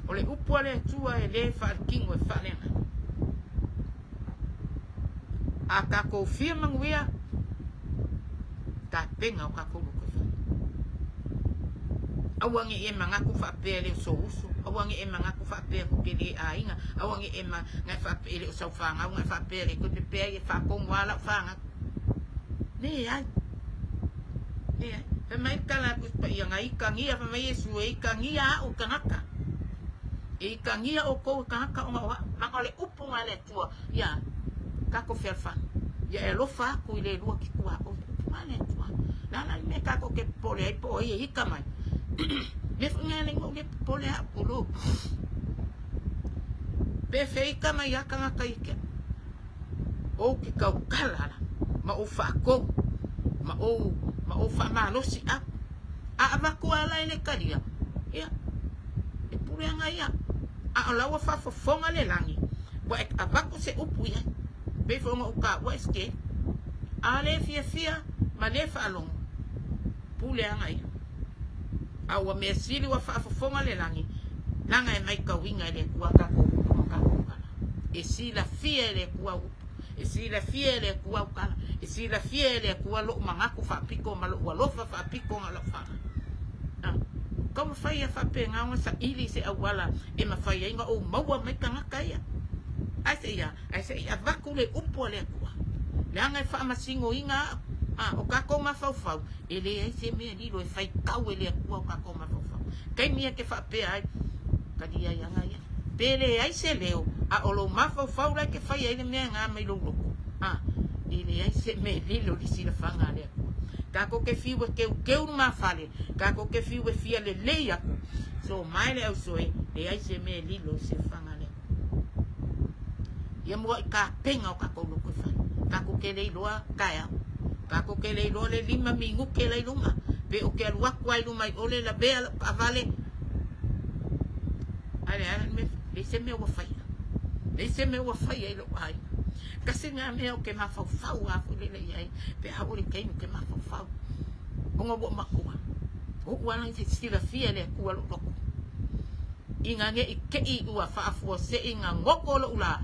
O le upu a le Atua e le faaletino e faaleagaga. A takou fia manuia, tapena o takou loko i fale. Aua ne i e manatu faapea e le o sou uso, aua ne i e manatu faapea tou te le aiga, aua ne i e na e faapea e le o sau fanau, na e faapea e le toe pepea ia e faatonu lava lau fanau. Leai. Leai. Fai mai le tala a Tusi Paia, na ikagia, fai mai Iesu, e ikagia au tagata. E ikagia outou e tagata ona o au. Leaga o le upu na a le Atua, ia tatou fealofani. Ia e alofa atu i le lua ki tuaoi. Upu na a le Atua. Le a la le mea tatou te popole ai po o ai e ika mai. Mea foi na e alai ona ou le popole au, pulou. Pe feika mai a tagata ia te au. Ou te tautala la, ma ou faatonu, ma ou, ma ou faamalosiau. A avatu lava la e le talia, ia, e pule ana ia. A o la ua faafofoga le lagi, ua e avatu se upu i ai, pei foi ona ou taua e Steve. A le fiafia ma le faalogo, pule ana ia. A ua mea sili ua faafofoga le lagi, leaga e maitauina e le Atua tatou upu ma tatou tala. E silafia e le Atua au upu, e silafia e le Atua au tala, e silafia e le Atua lou manatu faapito ma lou alofa faapito ma lau faaga. A, taumafai ia faapena ona saili i se auala e mafai ai ona ou maua mai tagata ia. Ae se i a? Ae se i avatu le upu a le Atua. Leaga e faamasinoina au. A, o tatou mafaufau, e leai se mea lilo e faitau e le Atua o tatou mafaufau. Taimi e te faapea ai, talia ai aga ia. Pe leai se leo, a o lou mafaufau la e te fai ai le mea e gā mai lou loto. A, e leai se mea lilo i le silafaga a le Atua. Tatou te fiu e teuteu lumafale, tatou te fiu e fia lelei aku, so mae le ausoe, leai se mea lilo i le silafaga a le Atua. Ia muaʻi tapena o tatou loto e fai. Tatou te le iloa taeao. Tatou te le iloa le lima minute la i luma. Pe ou te alu atu lava i luma i ʻole lavea lau taavale. Ae leai le mea, leai se mea ua faia. Leai se mea ua faia i lou aiga. Tasi lena mea ou te mafaufau lava foi lele i ai, pe a oo i le taimi ou te mafaufau. Ona ua ou matua, ua ou ala i se silafia e le Atua lou loto. Ina ne i te i ua faafuasei na goto lou lā,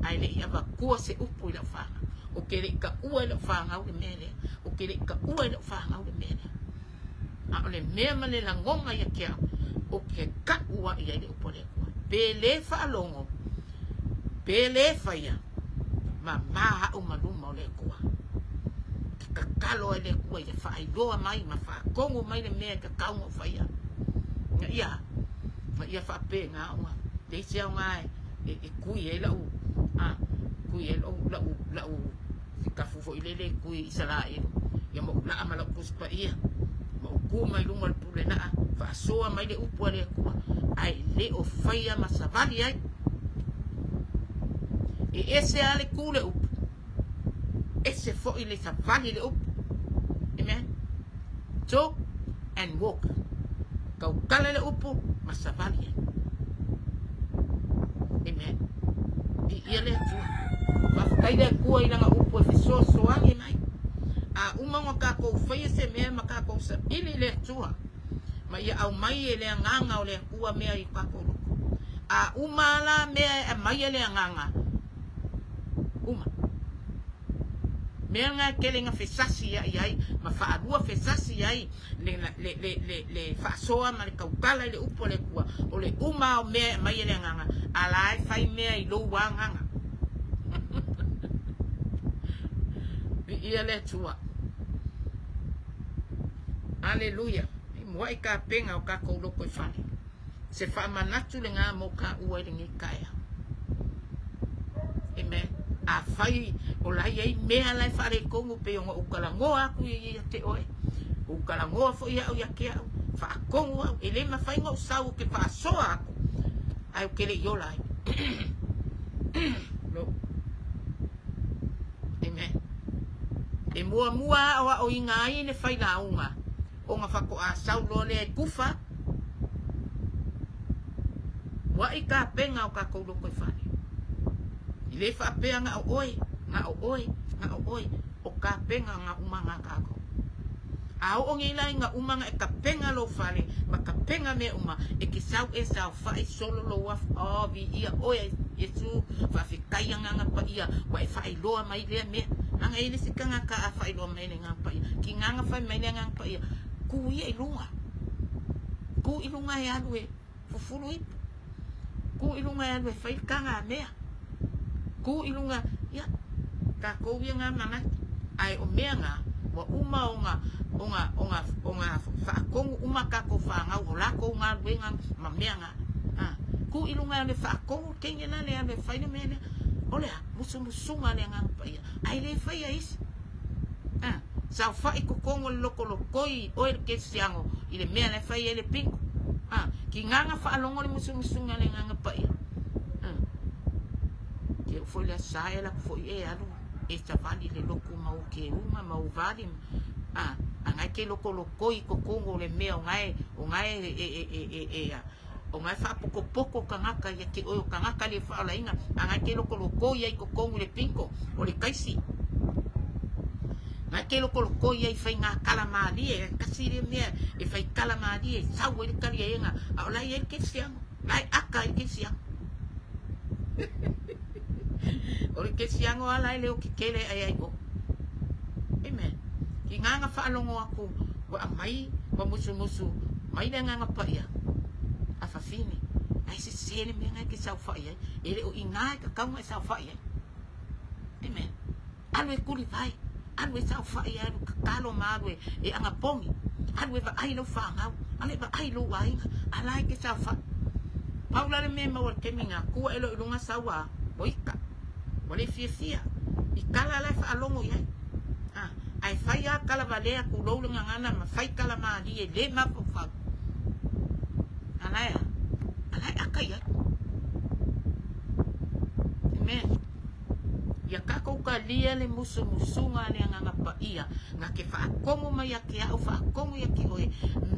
ae le i avatua se upu i lau fanau. Ou te le i taua i lau fanau le mea lea. Ou te le i taua i lau fanau le mea lea. A o le mea ma le lagona ia te au, ou te tau lava i ai le upu a le Atua. Pe le faalogo, pe le faia, mamā au ma luma o le Atua. Ou te tatalo ai le Atua ia faailoa mai ma faatonu mai le mea e tatau ona ou faia. Ina ia, ina ia faapena ona leai se aoga e, e tui ai lau, a, tui ai lau, lau, lau sikafu foi lele e tui i Isaraelu, ia ma ou laa ma lau Tusi Paia, ma ou tu mai luma o le pule laa, faasoa mai le upu a le Atua, ae le o faia ma savali ai. E ese lava le ku le upu, ese foi le savali le upu. Amen. Talk and walk. Tautala le upu ma savali ai. Amen. Viia le Atua. Faafetai le Atua i lana upu e fesoasoani mai. A uma ona tatou faia se mea ma tatou saili i le Atua, ma ia aumai e le Agaga o le Atua mea i tatou loko. A uma la mea e aumai e le Agaga, uma. Mea na e tele ina fesasi ai ai ma faalua fesasi ai le, le, le, le, le faasoa ma le tautala i le upu a le Atua, o le uma o mea e aumai e le Agaga, a la e fai mea i lou agaga. Viia le Atua. Aleluia. I muaʻi kapega o kakou loko i fale. Se faamanatu lena mo kaua i lenei taeao. Amen. Afai o la e i ai mea la e faaletonu pei ona ou talanoa atu ia te oe, ou talanoa foi au ia te au, faatonu au, e le mafai ona ou sau ou te faasoa atu, ae ou te le i ola ai. No. Amen. E muamua aoaoina ai le failauga ona faatoa sau loa lea e kufa. Muaʻi kapega o kakou loko i fale. E le faapea na o oe, na o oe, na o oe, o kapega na uma na kakou. A oo nei la ina uma ona e kapega lou fale ma kapega mea uma, e te sau e saofaʻi solo lou afu, oh, viia oe Iesu, faafetai Agaga Paia, ua e faailoa mai lea mea. Leaga e i ai le isi tagata a faailoa mai e le Agaga Paia, tiga na fai mai le Agaga Paia, ku ia i luga. Ku i luga e alu e fufulu ipu. Ku i luga e alu e fai le taga a mea. Ku i luga, ia, tatou ia na manatu. Ae o mea na, ua uma ona, ona, ona, ona faatonu uma tatou fanau, o latou galuega ma mea na. A, ku i luga e alu e faatonu le teine la lea e alu e fai le mea lea. O le a? Musumusuga a le Agaga Paia. Ae le faia e isi. A, saofaʻi totonu o le lokolokoi oe le kerisiano i le mea la e fai ai le piko. A, tiga na faalogo le musumusuga a le Agaga Paia. A, ke oo foi le aso sa e alu atu foi e alu e savali i le lotu ma ou keuga ma ou vali. A, a na e te lokolokoi i totonu o le mea o na e, o na e, e, e, e, e, e, a, o na e faapotopoko tagata ia te oe o tagata le faaolaina, a na e te lokolokoi ai i totonu i le piko o le taisi. Na e te lokolokoi ai i faiga tala malie, e tasi lea mea e fai tala malie, e sau ai le taliaega, a o la e i ai le kerisiano, la e aka ai le kerisiano. O le kerisiano lava la e leo kekele ae ai o. Amen. Tiga na faalogo atu ua aumai ua musumusu mai le Agaga Paia a fafine, ae sese le mea na e te saofai ai, e le o i ina e tatau ona e saofai ai. Amen. Alu e tulivae, alu e saofai, alu tatalo ma alu e anapogi, alu e vaai lau fanau, alu e vaai lou aiga, a la e te saofai. Pau la le mea e maua i le taimi lena, tu ae loa i luga sau a, ua ita, ua le fiafia i tala la e faalogo i ai. A, ae fai lava tala valea, tulou le gagana ma fai tala malie le mafaufau. A la e a? A la e aka i ai. Amen. Ia tatou talia le musumusuga a le Agaga Paia, na te faatomu mai ia te au, faatomu ia te oe,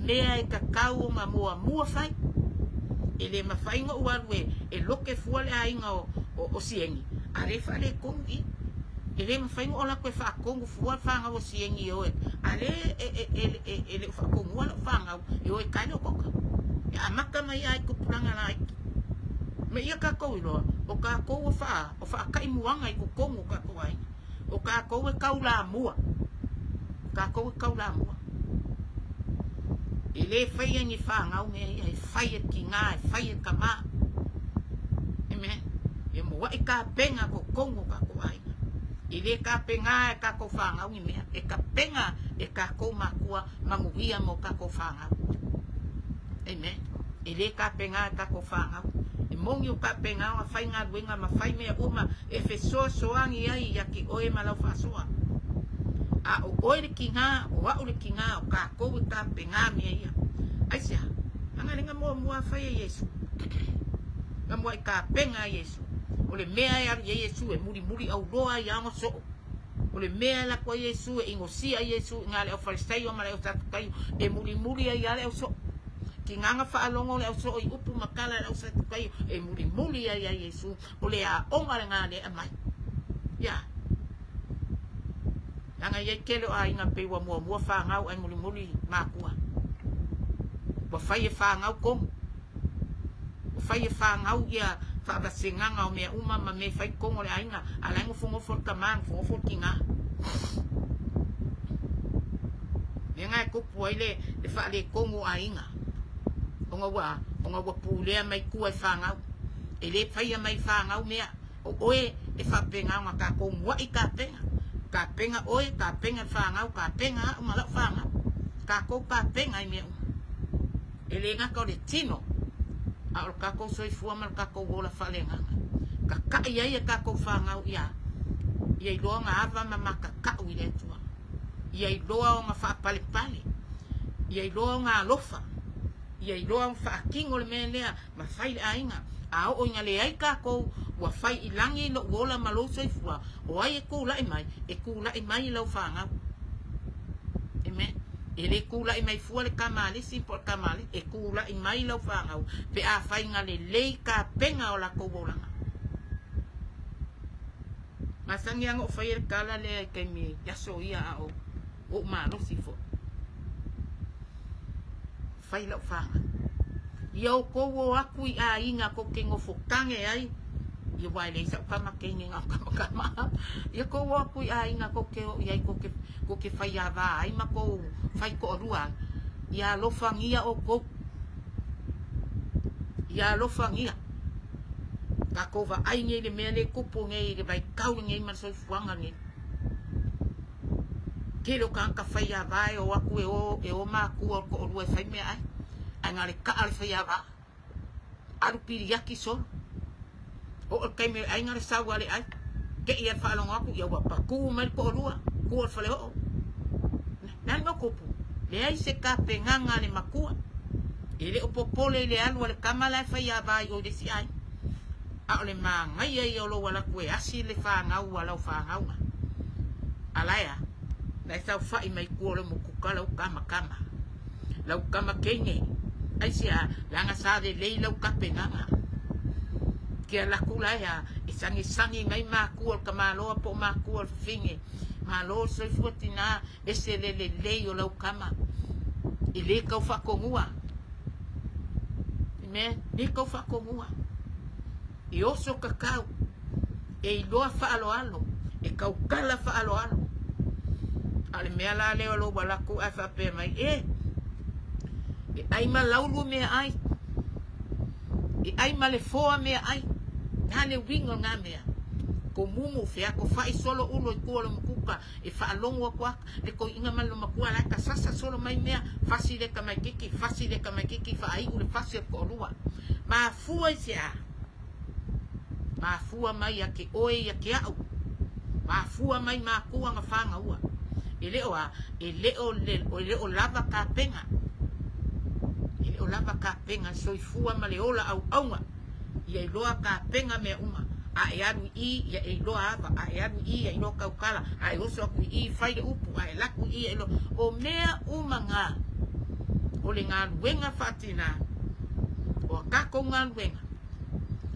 mea e tatau ona muamua fai. E le mafai ona ou alu e, e loke fua le aiga o, o, o Sieni, a le faaletonu i. E le mafai ona ou alu atu e faatonu fua le fanau o Sieni e o e, a le e, e, e, e, e le o faatonua lau fanau e o e tae le otaota. E amata mai lava i tupulaga laiti. Me ia tatou iloa, o tatou o faa, o faataimuaga i totonu o tatou aiga. O tatou e taulamua. O tatou e taulamua. E le faia ni fanau mea ia, e fai e tina, e fai e tama. Amen. E muaʻi tapena totonu o tatou aiga. E le tapena e tatou fanau ni mea, e tapena e tatou matua manuia mo tatou fanau. Amen. E le tapena e tatou fanau. E moni o tapena ona fai galuega ma fai mea uma e fesoasoani ai ia te oe ma lau faasoa. A o oe le tiga, o au le tiga, o tatou e tapena mea ia. Aisea? Leaga le ga muamua a fai e Iesu. Ga muaʻi tapena a Iesu. O le mea e alu i ai Iesu e mulimuli auloa ai lava ona soo. O le mea e alu atu ai Iesu e inosia ai Iesu i ina le Aufarisaio ma le Ausatukaio, e mulimuli ai lava le ausoo. Tiga na faalogo le ausoo i upu ma tala a le Ausatukaio, e mulimuli ai lava Iesu. O le aoga lena lea e aumai. Ia. Leaga e i ai tele o aiga pei ua muamua fanau ae mulimuli matua. Ua fai e fanau tonu. Ua fai e fanau ia faavasegaga o mea uma ma mea e fai totonu o le aiga, a o la e nofonofo le tama, nofonofo le tina. Mea na e tupu ai le, le faaletonu o aiga, ona ua, ona ua pulea mai tua e fanau. E le faia mai e fanau mea, o oe e faapena ona tatou muai tapena. Tapena oe, tapena le fanau, tapena au ma lau fanau. Tatou tapena i mea uma. E le gata o le tino, a o le tatou soifua ma le tatou ola faaleagaga. Tata'i ai a tatou fanau ia, ia iloa ona ava ma matata'u i le Atua. Ia iloa ona faapalepale. Ia iloa ona alofa. Ia iloa ona faatino le mea lea ma fai le aiga. A oo ina leai tatou, ua fai i lagi lou ola ma lou soifua, o ai e tula'i mai? E tula'i mai lau fanau. Amen. E le tula'i mai fua le tama a le isi po o le tama a le isi, e tula'i mai lau fanau pe a fai ina lelei tapena o latou olaga. Masani lava ona ou faia le tala lea i taimi i aso ia a o ou malosi foi. Fai lau fanau. Ia outou o atu i aiga tou te nofo tage ai, ia aua e leai sau tama teine na o tama tama. Ia tou o atu i aiga tou te o i ai tou te, tou te faiava ai ma tou faitoalua ai. Ia alofagia outou. Ia alofagia. Tatou vaai nei i le mea lea e tupu nei i le vaitau lenei ma le soifuaga lenei. Tele o tagata faiava e o atu e o, e o matua o le toalua e fai meaai, ae na o le taa o le faiava. Alu piliaki solo. Oo le taimi o le aiga le sau a le ai. Te i a le faalogo atu, ia ua patu mai le toalua, tua o le faleoo. Le a le mea o tupu? Leai se tapenaga a le matua. E le o popole i le alu a le tama la e faiava i o i le isi aiga. A o le manaia ia o lou alu atu e asi le fanau a lau fanauga. A la e a? La e saofai mai tua o le motuka lau tama tama. Lau tama teine. Aisea? Leaga sa lelei lau tapenaga. Ke alu atu la e a? E sagisagi mai matua o le tamaloa po o matua o le fafine. Malo le soifua tina, ese le lelei o lau tama. E le tau faatonua. Amen. Le tau faatonua. E oso kakau, e iloa faaaloalo, e tautala faaaloalo. A o le mea la lea o lou alu atu ae faapea mai, e, e ai ma laulu meaai, e ai ma le foa meaai. Na le uiga o na mea. Ko mumu fea ko fai solo ulo i tua o le mukuka e faalogo atu a le toeaina ma le loomatua la e tasasa solo mai mea fasi le tamaititi fasi le tamaititi faaiu le fasi o le toalua. Mafua i se a? Mafua mai ia te oe ia te a'u. Mafua mai matua na fanaua. E le o a? E le o le, e le o lava tapena. E le o lava tapena le soifua ma le ola auauna. Ia iloa tapena mea uma. A e alu i i, ia e iloa ava. A e alu i i, ia iloa tautala. A e oso atu i i, fai le upu. A e alu atu i i, ia iloa. O mea uma na, o le galuega faatina, o a tatou galuega,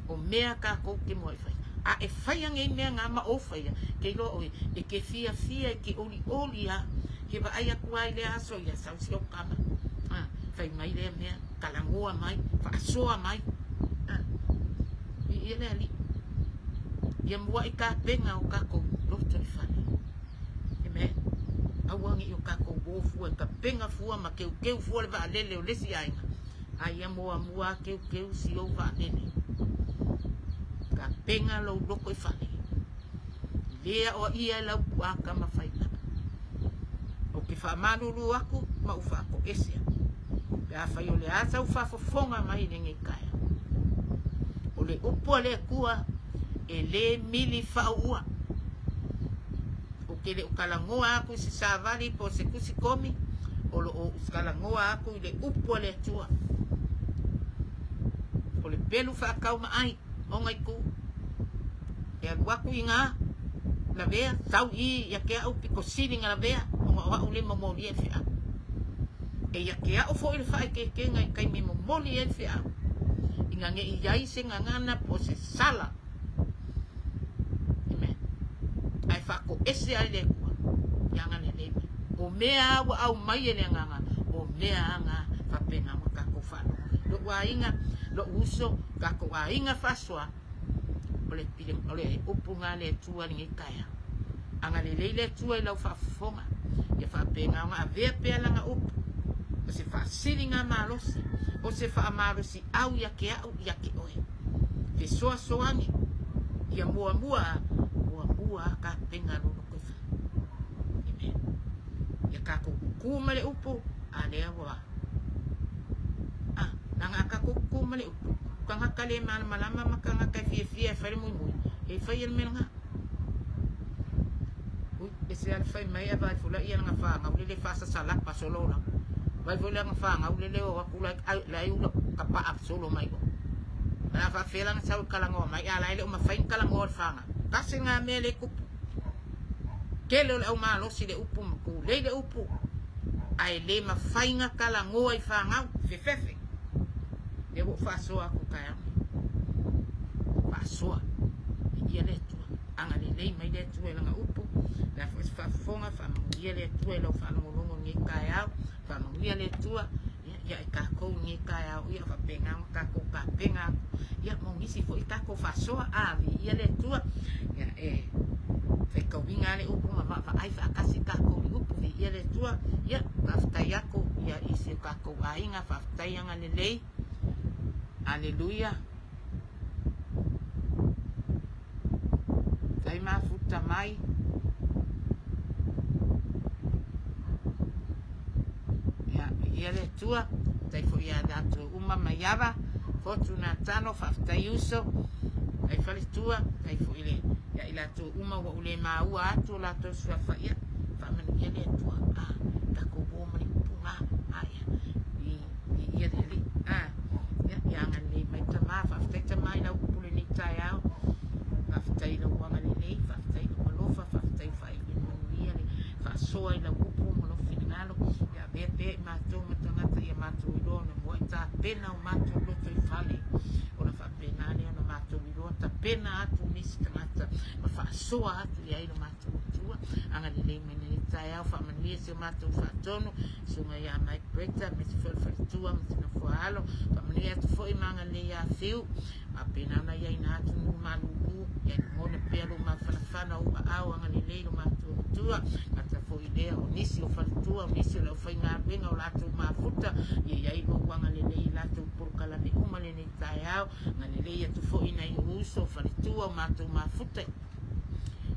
o mea tatou te muai faia. A e faia nei mea na ma ou faia, ke iloa oe, e te fiafia, e te olioli a, ke vaai atu a i lea aso, ia sau si ou tama, a, fai mai lea mea, talanoa mai, faasoa mai, a, viia le Alii. Ia muai tapena o tatou loto i fale. Amen. Aua ne i o tatou o fua e tapena fua ma keukeu fua le vaalele o le isi aiga. A ia muamua keukeu si ou vaalele. Tapena lou loto i fale. Le aoaia e lau puaa tama faiga. Ou te faamalulu atu ma ou faatoese atu. Pe afai o le a sau faafofoga mai i lenei taeao. O le upu a le Atua e le mili faaua. Ou te le o talanoa atu i se savali po o se tusi komi, o lo o ou talanoa atu i le upu a le Atua. O le pelu faataumaai o ngai tu. E alu atu i ina, lavea, sau i i ia te au pito sili ona lavea, ona o au lea e momolia i le feau. E ia te au foi le faaeteetega i taimi e momoli ai le feau, ina ne i i ai se gagana po o se sala. Amen. Ae faatoese ai le Atua, ia agalelei mai. O mea a ua aumai e le Agaga, o mea a na faapena ona tatou faalogo ai. Lou aiga, lou uso, tatou aiga faasoa, o le pile, o le upu na a le Atua lenei taeao. Agalelei le Atua i lau faafofoga, ia faapena ona avea pea lana upu, o se faasiliga malosi, o se faamalosiau ia te au, ia te oe. Fesoasoani, ia muamua a, muamua a tapena lou lotoifale. Amen. Ia tatou kukū ma le upu, a lea ua a, leaga a tatou kukū ma le upu, o tagata le malamalama ma tagata e fiafia e fai le muimui, e fai e le mea lena. Ui, ese a le fai mai a vai foi la ia lana fanau lele faasasalapa solo la. Vai foi lana fanau lele o atu la la e ula kapaa solo mai o. La faafefea la ona sau e talanoa mai, a la e le o mafai ona talanoa le fanau. Tasi lena mea le tupu. Tele o le au malosi le upu ma tulei le upu, ae le mafai ona talanoa i fanau, fefefe. Lea ua ou faasoa atu taeao nei. Faasoa. Viia le Atua. Agalelei mai le Atua i lana upu. Le a foi se faafofoga, faamanuia le Atua i lau faalogologo i lenei taeao. Faamanuia le Atua ia i tatou i lenei taeao, ia faapena ona tatou tapena atu ia mo nisi foi tatou faasoa. A, viia le Atua. Ia e faitauina le upu ma vaavaai faatasi tatou i upu, viia le Atua. Ia faafetai atu ia i si o tatou aiga, faafetai agalelei. Aleluia. Tai mafuta mai. Ia, viia le Atua, tai foi ia tatou uma mai ava, fotu na tano, faafetai uso, tai faletua, tai foi le, ia i latou uma ua ou le maua atu o latou suafa, ia, faamanuia le Atua, a, tatou uo ma le upu ga, a, ia, i, viia le Alii, a, ia, ia agalelei mai Tama, faafetai Tama i lau upu lenei taeao, faafetai i lau agalelei, faafetai i lou alofa, faafetai ua faaiuina manuia le faasoa i lau upu ma lou finagalo, ia avea pea i matou ma tagata ia matou iloa ona muai tapena o matou loto i fale, ona faapena lea ona matou iloa tapena atu nisi tagata ma faasoa atu i ai lo matou Atua. Agalelei mai lenei taeao, faamanuia si o matou faatonu, susuga ia Mike Bretta, aemaise foi o le faletua ma sina fuaalo, faamanuia atu foi ma agalelei ia Fiu, faapena ona iaina atu nuu malulu, ia lagona pea lou mafanafana o ou aao agalelei lo matou Atua, gata foi lea o nisi o faletua, o nisi o le aufaigaluega o latou mafuta, ia iai lou agalelei i latou polokalame uma lenei taeao, agalelei atu foi i nai ou uso, faletua o matou mafuta,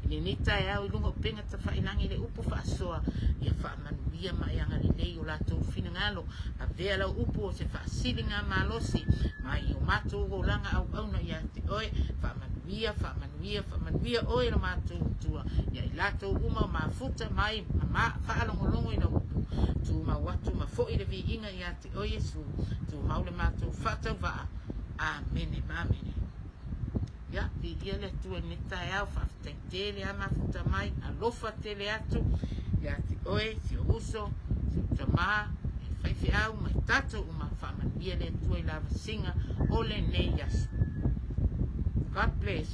I lenei taeao i luga o upega tafailagi i le upu faasoa, ia faamanuia ma e agalelei o latou finagalo. Avea lau upu o se faasiliga malosi mai i o matou olaga auauna ia te oe. Faamanuia, faamanuia, faamanuia oe lo matou Atua ia i latou uma o mafuta mai ma faalogologo i lau upu. Tumau atu ma foi le viiga ia te oe Iesu. Tumau le matou faatauvaa. Amene ma amene. Ia, viia le Atua i lenei taeao, faafetai tele a mafuta mai, alofa tele atu ia te oe, si ou uso, si ou tama, e faifeau ma i tatou uma, faamanuia le Atua i lavasiga o lenei aso. God bless.